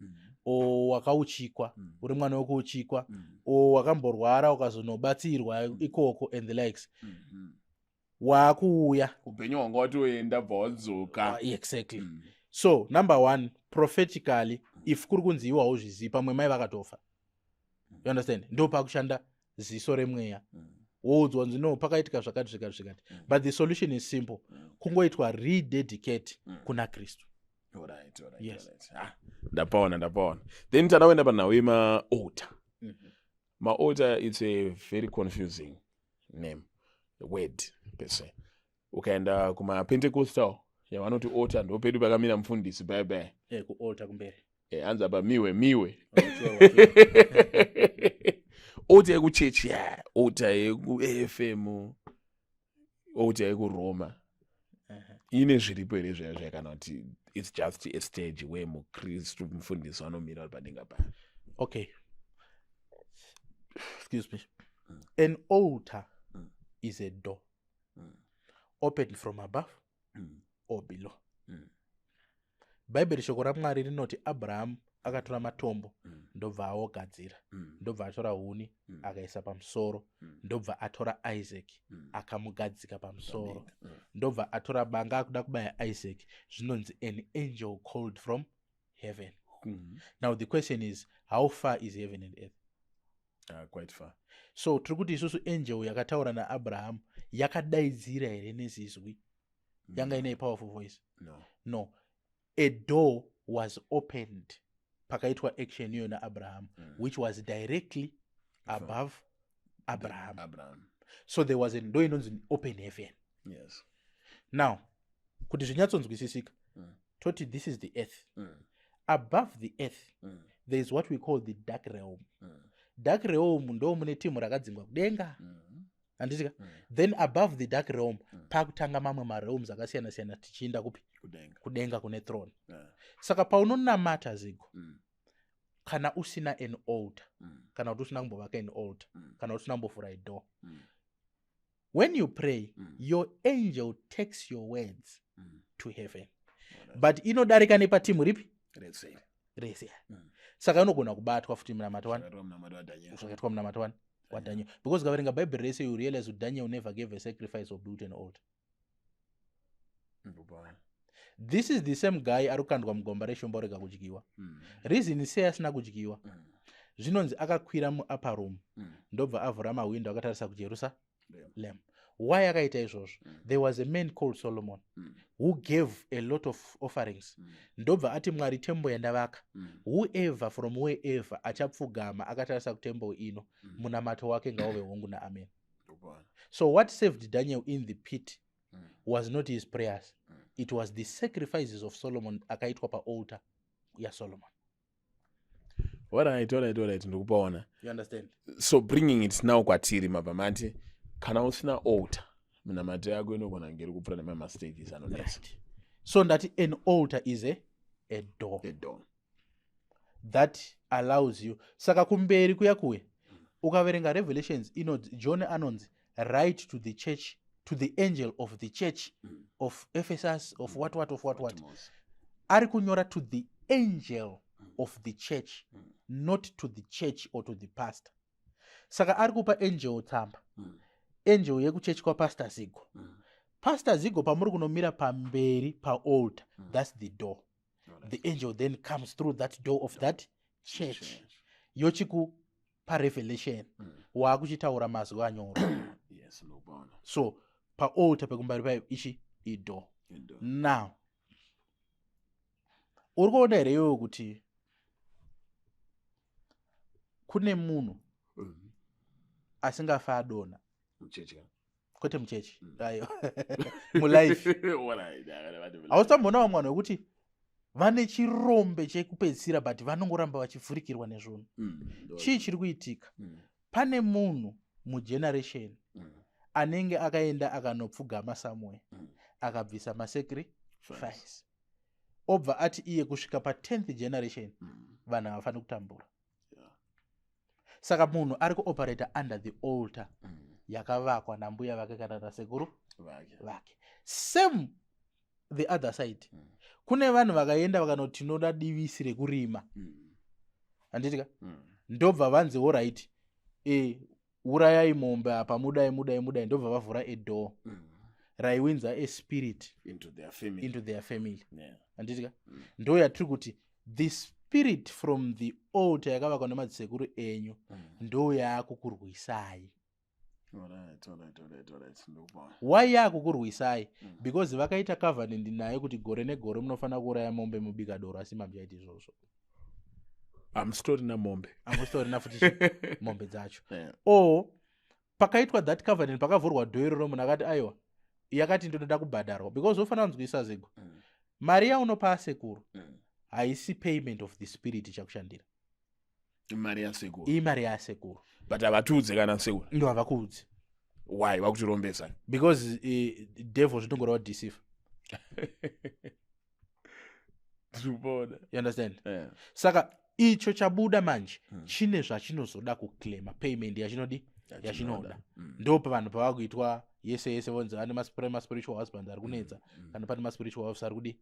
or wakauchikwa, uri mwana wekuuchikwa, or wakamborwara ukazonobatsirwa ikoko and the likes, waakuuya. Upenyu hwanga watoenda, bva wadzoka. Exactly. So number one, prophetically, if kuri kunzi iwe hauzvizivi, pamwe mai vakatofa, you understand, ndo pakushanda ziso remweya, woudzwa kunzi no, pakaitika zvakati, zvakati, zvakati. But the solution is simple, kungoitwa rededicate kuna Kristu. Alright, Yes. alright. Ah, ndapaona, ndapaona. Then tada kuenda panhau yemaaltar. Maaltar, it's a very confusing name, word per se. Ukaenda kumapentecostal, yavanoti altar ndo pedu pakamira mufundisi bye bye. Kualtar kumberi. Hanzi apa miwe miwe. Oh, sure. Altar yekuchechi, ya altar yekuAFM, altar yekuRoma, ine zviripo here zvaya zvaya, kana kuti it's just a stage where mukristu mufundisi anomira uri padenga paya? Okay, excuse me. An altar is a door opened from above or below. Bhaibheri, shoko raMwari rinoti Abrahamu akatora matombo, ndobva aogadzira, ndobva atora huni, akaisa pamusoro, ndobva atora Isaac, akamugadzika pamusoro, ndobva atora banga akuda kubaya Isaac. Zvinonzi an angel called from heaven. Now the question is, how far is heaven and earth? Quite far. So tiri kuti isusu angel yakataura naAbrahamu yakadaidzira here nezizwi? Yanga ine powerful voice? No. No. A door was opened pakaitwa action iyoyo naAbraham, which was directly above Abraham. Abraham. So there was a ndo inonzi open heaven. Now kuti zvinyatsonzwisisika, toti this is the earth. Above the earth there is what we call the dark realm. Dark realm ndo mune timu rakadzingwa kudenga, handitika? Then above the dark realm pakutanga mamwe marealms akasiyana siyana, tichiinda kupi? Kudenga. Kudenga kune throne. Saka paunonamata zigo, kana usina an altar, kana kuti usina kumbovaka an altar, kana kuti usina kumbovhura idoor, when you pray, your angel takes your words to heaven, but inodarika nepatimu ripi? Let's say. Rese. Saka inogona kubatwa futi munamato wani. Zvakaitwa munamato waDaniel. Zvakaitwa munamato wani, waDaniel, because ukaverenga Bhaibheri rese, you realize kuti Daniel never gave a sacrifice or built an altar. Ndopana. This is the same guy ari kukandwa mugomba reshumba orega kudyiwa. Reason sei asina kudyiwa? Zvinonzi akakwira muupper room, ndobva avhura mahwindo akatarisa kuJerusalem. Why akaita izvozvo? There was a man called Solomon who gave a lot of offerings, ndobva ati, "Mwari, temple yandavaka, whoever from wherever achapfugama akatarisa kutemple ino, munamato wake ngauve hongu naamen." Ndopana. So what saved Daniel in the pit was not his prayers. It was the sacrifices of Solomon akaitwa paaltar yaSolomon. Alright, ndikupaona. You understand? So bringing it now kwatiri, mabva mati kana usina altar, minamato yako inogona kunge iri kupfuura nemamastages anonetsa. Right. So ndati an altar is a door A door that allows you. Saka kumberi kuya kuya, ukaverenga Revelations, inonzi John anonzi, "Write to the church, to the angel of the church of Ephesus," of what what, of what what. Patmos. Ari kunyora to the angel of the church, not to the church or to the pastor. Saka ari kupa angel tsamba, angel yekuchechi kwapastor Zigo. Pastor Zigo, pamuri kunomira pamberi paaltar, that's the door. The angel then comes through that door of that church, yochikupa revelation, waakuchitaura mazwi anyorwa. Yes, ndikupaona. So paaltar pekumberi payo ichi idoor. A door. Now uri kuona here iyoyo kuti kune munhu asingafa adonha? Muchechi ka? Kwete muchechi, ayo mulife. Alright, akana vati mulife. Hausitamboona vamwe vanhu vekuti vane chirombe chekupedzisira, but vanongoramba vachivhurikirwa nezvunhu? Chii chiri kuitika? Pane munhu mugeneration. Anenge akaenda akanopfugama somewhere, akabvisa masacrifice, obva ati iye kusvika pa10th generation vanhu havafaniri kutambura. Saka munhu ari kuoperata under the altar yakavakwa nambuya vake kana nasekuru vake. Vake. Same the other side, kune vanhu vakaenda vakanoti, "Tinoda divisi rekurima," handitika? Ndobva vanzi, "Alright, urayai mombe apa, mudai, mudai, mudai." Ndobva vavhura a door raiwinza a spirit into their family. Into their family. Handitika? Ndo yatiri kuti the spirit from the altar yakavakwa nemadzisekuru enyu ndo yaakukurwisai. Alright. Ndikupaona. Why yaakukurwisai? Because vakaita covenant nayo kuti gore negore munofanira kuuraya mombe, mubika doro, asi mamuchaiti izvozvo. Hamusitorina mombe. Hamusitorina futi mombe dzacho. Or pakaitwa that covenant, pakavhurwa door iroro, munhu akati, "Aiwa," yakati, "Ndinoda kubhadharwa," because unofanira kunzwisa zigo, mari yaunopa asekuru haisi payment of the spirit chakushandira. Imari yasekuru. Imari yasekuru. But havatiudze kana sekuru. Ndo havakuudzi. Why vakutirombesa? Because devil zvinongoreva deceive. Ndikupaona. You understand? Yeah. Saka icho chabuda manje chine zvachinozoda kuclaima, payment yachinodi, yachinoda. Ndo pavanhu pavakuitwa yese yese, vonzi vane maspiritual husband ari kunetsa, kana pane maspiritual wives ari kudi,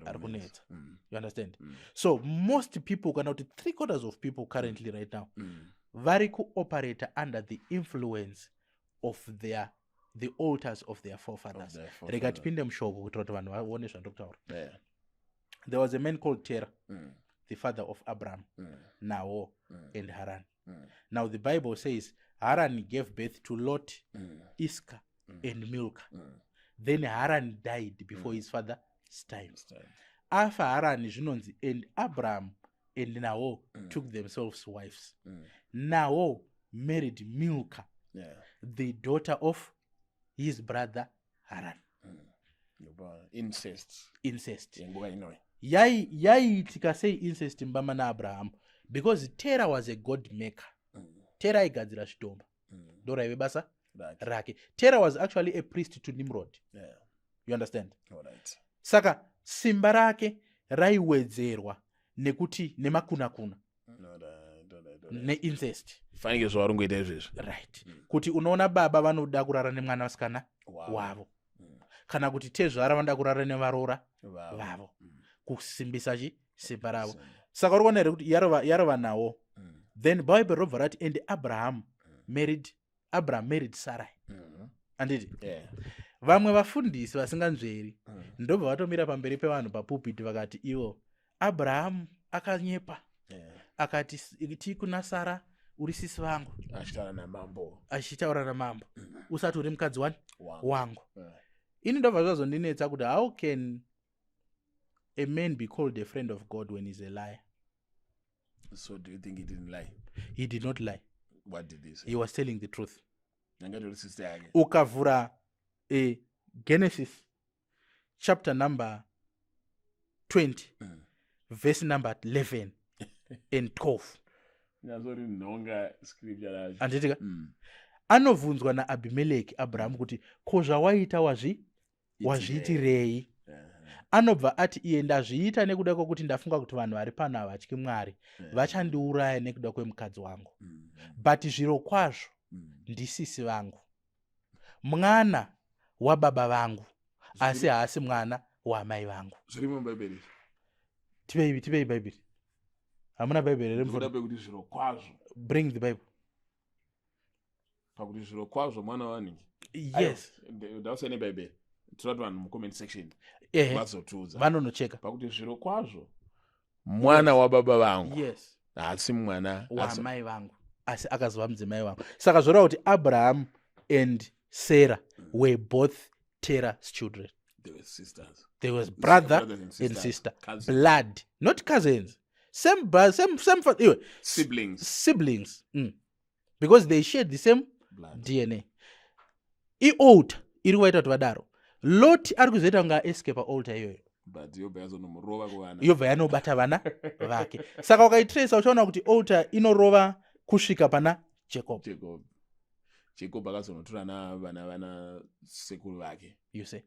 ari kunetsa. You understand? Mm. So most people, kana kuti three quarters of people currently right now, vari kuoperata under the influence of the altars of their forefathers. Of their Rega forefathers. tipinde mushoko kuitira kuti vanhu vaone zvandiri kutaura. There was a man called Terah, the father of Abraham, Nahor and Haran. Now the Bible says Haran gave birth to Lot, Iscah and Milcah. Then Haran died before his father's time. Time. Afa Haran, zvinonzi, and Abraham and Nahor took themselves wives. Nahor married Milcah, the daughter of his brother Haran. Ndikupaona. Incest. Incest. Yenguva inoyi. Yaiitika sei incest mubama naAbrahamu? Because Terah was a god maker. Terah aigadzira zvitomba, ndo raive basa rake. Terah was actually a priest to Nimrod. You understand? Alright. Saka simba rake raiwedzerwa nekuti nemakunakuna, neincest. Fanike zvavari kungoita izvezvi. Right, kuti unoona baba vanoda kurara nemwana vasikana wavo, kana kuti tezvara vanoda kurara nevaroora vavo, kusimbisa chi simba ravo. Saka uri kuona here kuti yarova nawo? Then Bible robva rati, "And Abraham married Sarai," anditi? Yeah. Vamwe vafundisi vasinganzveri ndobva vatomira pamberi pevanhu papulpit vakati ivo Abrahamu akanyepa, akati ti kuna Sara, "Uri sisi vangu," Achitaura namambo. Achitaura namambo, "usati uri mukadzi wani?" Wangu. Wangu. Ini ndobva zvazondinetsa kuti how can a man be called a friend of God when he's a liar? So do you think he didn't lie? He did not lie. What did he say? He was telling the truth. Yanga sister yake. Ukavhura Genesis chapter number 20, verse number 11 and 12. Nyazori nhonga scripture racho. Handitika? Anobvunzwa naAbhimeleki Abrahamu kuti, "Ko zvawaita wazviitirei?" Anobva ati iye, "Ndazviita nekuda kwokuti ndafunga kuti vanhu vari pano havatyi Mwari, vachandiuraya nekuda kwemukadzi wangu, but zviro kwazvo ndisisi vangu, mwana wababa vangu, asi haasi mwana waamai vangu." Zvirimo mubhaibheri. Tipei, tipei Bhaibheri. Hamuna Bhaibheri here? Ndikuda Mufoni. Pekuti zviro kwazvo. Bring the Bible. Pakuti zviro kwazvo mwana waningi. Yes. Ndausaine Bhaibheri, toda kuti vanhu mucomment section vazotiudza. Vanonocheka. Pakuti zviro kwazvo mwana wababa vangu, haasi mwana waamai vangu, asi akazova mudzimai wangu. Saka zvoreva kuti Abraham and Sarah were both Terah's children. They were sisters. They was brother Brothers and and sisters. sister. Cousins. Blood, not cousins, same same same iwe, Siblings. Siblings, because they shared the same Blood. DNA. Ialtar iri kuvaita kuti vadaro. Lot ari kuzoita kunge aescape altar iyoyo. But yobva yazonomurova kuvana. Yobva yanobata vana vake. Saka ukaitracer, uchaona kuti altar inorova kusvika pana Jacob. Jacob. Jacob akazonotora navana vana sekuru vake. You see.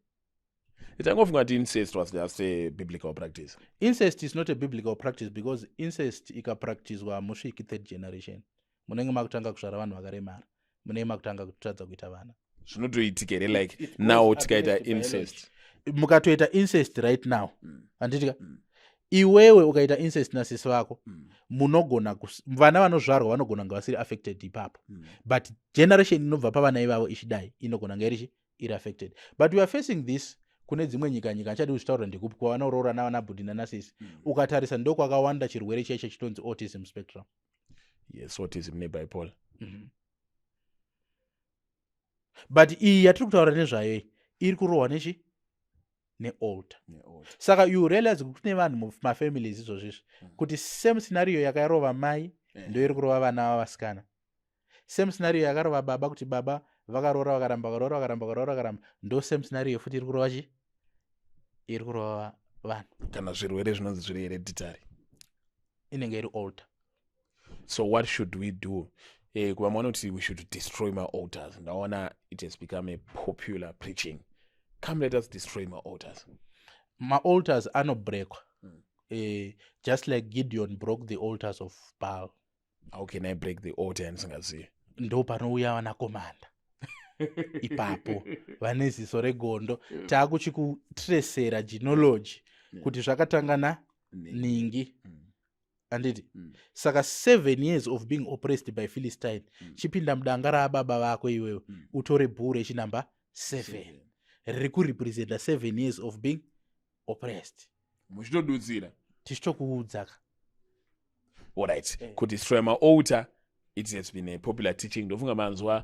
Tangofunga kuti incest was just a biblical practice. Incest is not a biblical practice, because incest ikapractiswa, hamusviki third generation, munenge makutanga kuzvara vanhu vakaremara, munenge makutanga kutadza kuita vana. Zvinotoitika here, like It goes now tikaita against incest? Mukatoita incest right now, handitika, iwewe ukaita incest nasisi vako, munogona vana vanozvarwa vanogona kunge vasiri affected ipapo, but generation inobva pavana ivavo ichidai inogona kunge iri affected. But we are facing this kune dzimwe nyika, nyika handichadi kuzvitaura ndekupi, kwavanoroora navana bhudhi nanasisi. Ukatarisa, ndokwakawanda chirwere chaicho chitonzi autism spectrum. Yes, autism nebipolar. But iyi yatiri kutaura nezvayo iyi iri kurohwa nechi nealtar. Saka you realize kuti kune vanhu mumafamilies izvozvizvi kuti same scenario yakarova mai ndo iri kurova vana vavasikana, same scenario yakarova baba, kuti baba vakaroora vakaramba, vakaroora vakaramba, vakaroora vakaramba, ndo same scenario futi iri kurova chi iri kurova vanhu. Kana zvirwere zvinonzi zviri hereditary. Inenge iri altar. So what should we do? Kuva vanoti we should destroy my altars. Ndaona it has become a popular preaching, "Come, let us destroy my altars." Maaltars anobrekwa, just like Gideon broke the altars of Baal. How can I break the altar yandisingazivi? Ndo panouya vanakomanda ipapo vane ziso regondo, taakuchikutresera genealogy kuti zvakatanga na ningi, handiti? Saka 7 years of being oppressed by Philistine, chipinda mudanga raababa vako iwewe, utore bhuru rechinamba 7 riri kurepresenta 7 years of being oppressed. Muchitodudzira. Tichitokuudza ka. Alright. Kudestroy maaltar, it has been a popular teaching. Ndofunga manzwa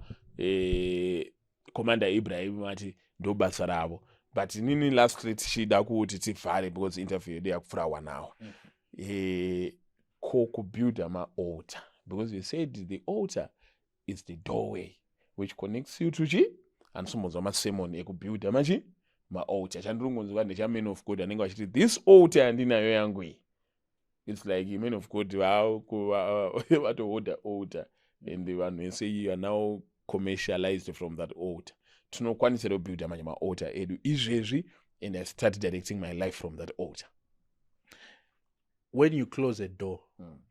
Commander Ibrahim vati ndo basa ravo. But inini lastly, tichida kuti tivhare because interview yedu yakupfuura one hour, ko kubuilda maaltar, because you said the altar is the doorway which connects you to chi, handisimbonzwa masermon ekubuilda machi maaltar. Chandiri kungonzwa ndechaman of God anenge vachiti, "This altar yandinayo yangu iyi." It's like man of God vatohodha altar and vanhu vese, you are now commercialized from that altar. Tinokwanisa kubuilda manje maaltar edu izvezvi and I start directing my life from that altar? When you close a door,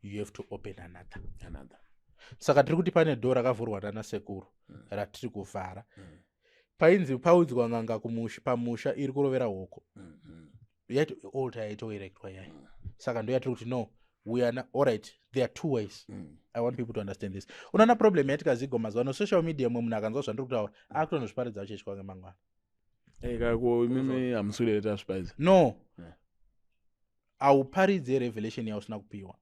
you have to open another. Another. Saka tiri kuti pane door rakavhurwa nana sekuru ratiri kuvhara. Painzi paudzwa n'anga pamusha iri kurovera hoko, yaito altar yaitoerectwa yayo. Saka ndo yatiri kuti no, we are not, alright, there are two ways. I want people to understand this. Unoona problem yatikazigo mazuva ano, social media, mwe munhu akanzwa zvandiri kutaura akutonozviparidza chechi kwake mangwana. Kako imimi hamuswiri tazviparidza? No. Hauparidze revelation yausina kupiwa,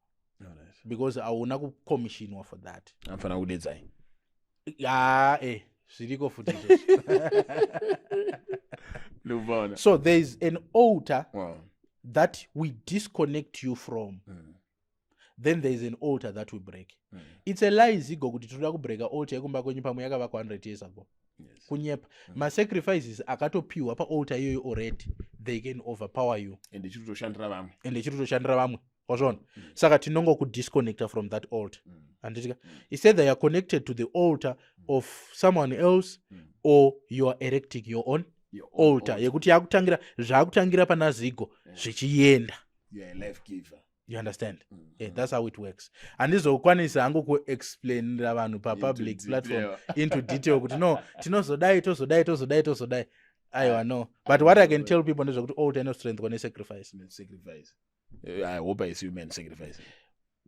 because hauna kucommissionwa for that. Anofanira kudedzai. Ha, zviriko futi izvozvo. Ndikuvaona. So there is an altar that we disconnect you from. Then there is an altar that we break. It's a lie, Zigo, kuti tinoda kubreka altar yekumba kwenyu, pamwe yakavakwa 100 years ago. Kunyepa. Masacrifices akatopiwa paaltar iyoyo already, they can overpower you. And ichiri kutoshandira vamwe. And ichiri kutoshandira vamwe, wazviona? Saka tinongokudisconnecta from that altar, handitika? It's either you are connected to the altar of someone else or you are erecting your own Your own altar yekuti yakutangira, zvakutangira pana Zigo zvichienda. You are a life giver. You understand? Yeah, that's how it works. Handizokwanisa hangu kuexplainira vanhu papublic Into platform detail. Into detail kuti no, tinozodai, tozodai, tozodai, tozodai. Aiwa, no, but what I can tell people ndezvekuti altar inostrengthwa nesacrifice. Sacrifice. I hope I see you men sacrificing.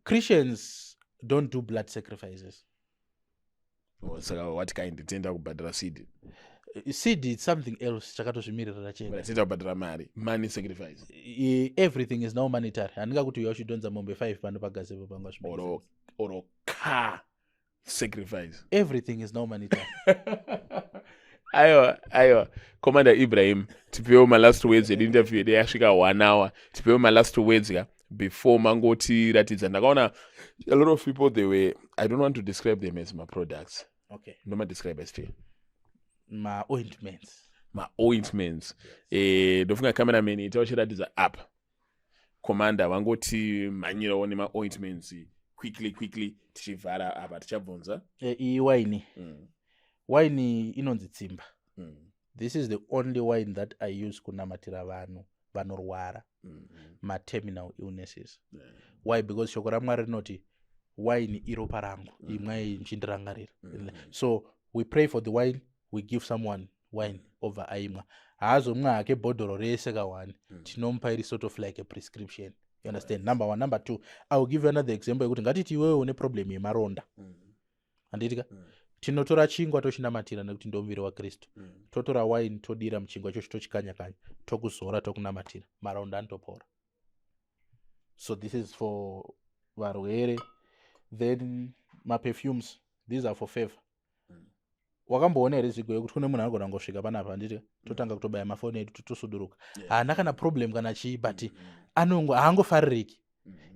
Christians don't do blood sacrifices. Oh, saka what kind? Tienda kubhadhara seed? Seed is something else chakatozvimiririra chega. But tienda kubhadhara mari, money sacrifice. Everything is now monetary. Handingakuti uya uchidhonza mombe 5 pano pagazebo panga. Or car sacrifice. Everything is now monetary. Aiwa, aiwa, Commander Ibrahim, tipewo malast words edu. Interview yedu yasvika one hour. Tipewo malast words ka before mangotiratidza. Ndakaona a lot of people, they were, I don't want to describe them as maproducts. Ndomadescribe as chii? Maointments. Maointments. Ndofunga cameraman ita uchiratidza apa. Commander vangoti mhanyirawo nemaointments quickly quickly, tichivhara apa, tichabvunza. Iyi waini. Wine inonzi tsimba. This is the only wine that I use kunamatira vanhu vanorwara materminal illnesses. Why? Because shoko raMwari rinoti wine iropa rangu, imwai muchindirangarira. So we pray for the wine, we give someone wine, obva aimwa. Haazomwa hake bhodhoro rese ka1, tinomupa iri sort of like a prescription, you understand? Number one. Number two, I will give you another example yekuti ngatiti iwewe une problem yemaronda, handiti ka? Tinotora chingwa tochinamatira nekuti ndomuviri waKristu. Totora wine, todira muchingwa ichocho, tochikanya-kanya, tokuzora, tokunamatira, maronda anotopora. So this is for varwere. Then maperfumes, these are for favor. Wakamboona here zigo yekuti kune munhu anogona kungosvika panapa, handiti? Totanga kutobaya mafoni edu, totosuduruka, haana kana problem kana chii, but anongo haangofaririki.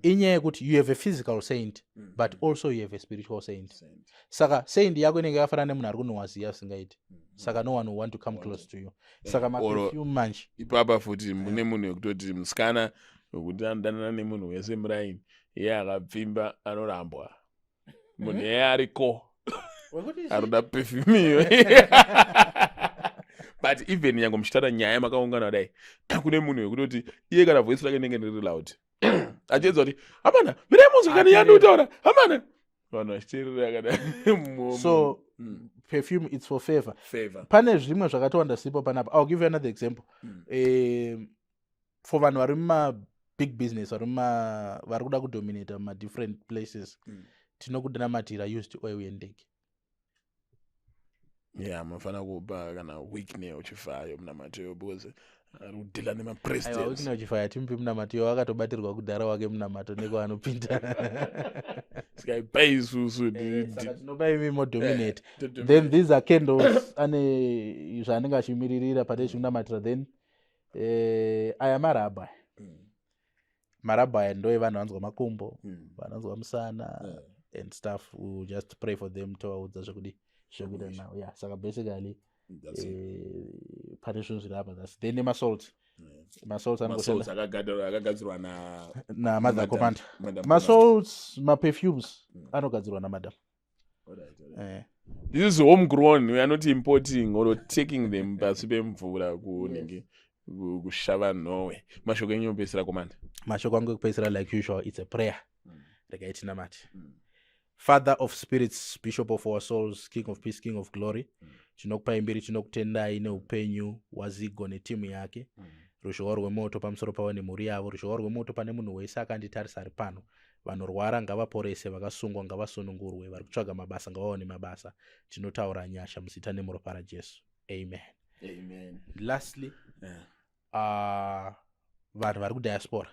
Inyaya yekuti you have a physical saint, but also you have a spiritual saint. Saka saint yako inenge yakafanana nemunhu ari kunhuhwa ziya asingaiti, saka no one will want to come close to you. Saka maperfume manje. Ipapa futi mune munhu wekutoti musikana wekuti anodanana nemunhu wese muraini, iye akapfimba anorambwa. Munhu iye ariko arikuda perfume iyo, but even nyange muchitaura nyaya makaungana kudai, kune munhu wekutoti iye kana voice rake rinenge riri loud, achiedza kuti, "Hamana, mirai munzwa kana yandikutaura, hamana." Vanhu vachiteerera kana So perfume, it's for favor. Favor. Pane zvimwe zvakatowanda sipo panapa. I'll give you another example. For vanhu vari mumabig business, vari vari kuda kudominata mumadifferent places, tinokunamatira used oil yendege. Yeah, munofanira kupa kana Wicknell Chivayo munamatoyo because ari kudhila Aiwa. nemapresidents. Wicknell Chivayo timupi munamato, iwo akatobatirwa kudhara wake munamato nekwaanopinda. Sikaipai isusu. Saka tinopa imi modominate. Then these are candles, ane zvaanenge achimiririra pane chikunamatira. Then aya marabha. Marabha aya ndo evanhu vanzwa makumbo, vanonzwa musana and stuff. We will just pray for them, tovaudza zvekudi zvekuita now. Yeah, saka basically pane zvinhu zviri apa. Thats then nemasalt. Masalts Masalts akagadzirwa na namother commander. Madam. Masalts, maperfumes anogadzirwa namadam. This is homegrown. We are not importing or taking them pasi pemvura kunenge kushava nhowe. Mashoko enyu opedzisira, commander. Mashoko angu ekupedzisira, like usual, it's a prayer. Regai tinamate. Father of spirits, Bishop of our souls, King of peace, King of glory, tinokupai mbiri, tinokutendai neupenyu hwaZigo netimu yake. Ruzhowa rwemoto pamusoro pavo nemhuri yavo, ruzhowa rwemoto pane munhu wese akanditarisa ari pano. Vanorwara ngavaporese, vakasungwa ngavasunungurwe, vari kutsvaga mabasa ngavawane mabasa. Tinotaura nyasha muzita nemuropa raJesu, amen. Amen. Lastly, vanhu vari kudiaspora,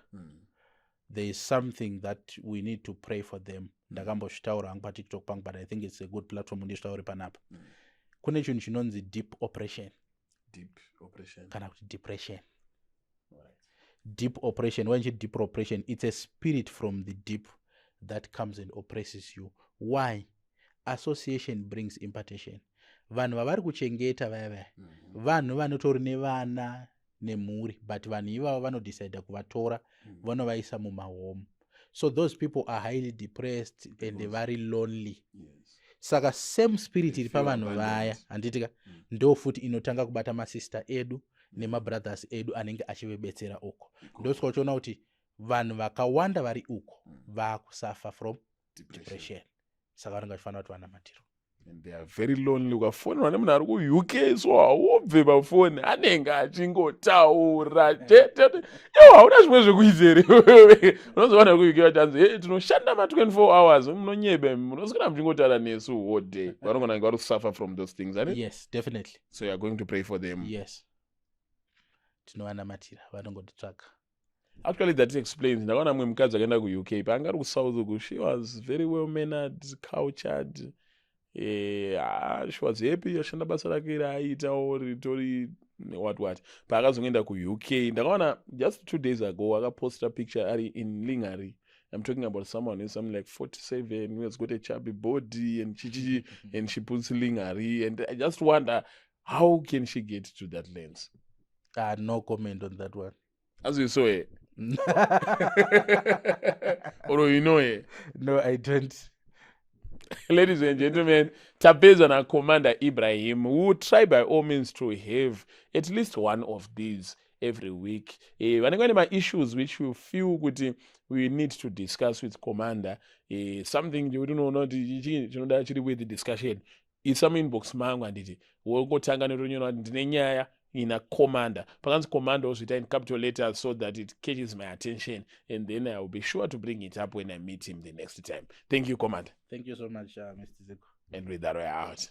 there is something that we need to pray for them. Ndakambozvitaura hangu paTikTok pangu, but I think it's a good platform ndizvitaure panapa. Kune chinhu chinonzi deep operation. Deep operation. Kana kuti depression. Deep operation. When deep operation, it's a spirit from the deep that comes and oppresses you. Why? Association brings impartation. Vanhu vavari kuchengeta vaya vaya, vanhu vanotori nevana nemhuri, but vanhu ivavo vanodecida kuvatora, vanovaisa mumahome. So those people are highly depressed and vari lonely. Saka same spirit iri pavanhu vaya, handiti ka? Ndo futi inotanga kubata masista edu nemabrothers edu anenge achivebetsera uko. Ndosaka uchiona kuti vanhu vakawanda vari uko vaakusuffer from depression. Saka vanenge vachifanira kuti vanamatirwa. And they are very lonely. Ukafonerwa nemunhu ari kuUK, so haubve pafoni, anenge achingotaura chete. Iwo hauna zvimwe zvekuita here? Unozova vanhu vekuUK vachanzi, "Hey, tinoshanda ma24 hours." Munonyebe, munoswera muchingotaura nesu whole day. Vanogona kunge vari kusuffer from those things, ani? Yes, definitely. So you are going to pray for them. Yes, tinovanamatira, vanongotitsvaga. Actually, that explains. Ndakaona mumwe mukadzi akaenda kuUK, paanga ari kuSouth uku, she was very well mannered, cultured. She was happy, ashanda basa rake raaitawo ritori what what. Paakazongoenda kuUK, ndakaona just 2 days ago akaposta picture ari in lingerie. I'm talking about someone who's something like 47, who has got a chubby body and chichi, and she puts lingerie, and I just wonder, how can she get to that lens? No comment on that one. As you saw it or you know it? No, I don't. Ladies and gentlemen, tapedza naCommander Ibrahim. We will try by all means to have at least one of these every week. Vanenge vane maissues which you feel kuti we need to discuss with Commander, something chekuti unoona kuti chii chinoda chiri with discussion, isa muinbox mangu, handiti? Wongotanga netonyora kuti ndine nyaya ina Commander. Pakanzi Commander, wozviita in capital letters so that it catches my attention, and then I will be sure to bring it up when I meet him the next time. Thank you, Commander. Thank you so much, Mr Ziko. And with that, we're out.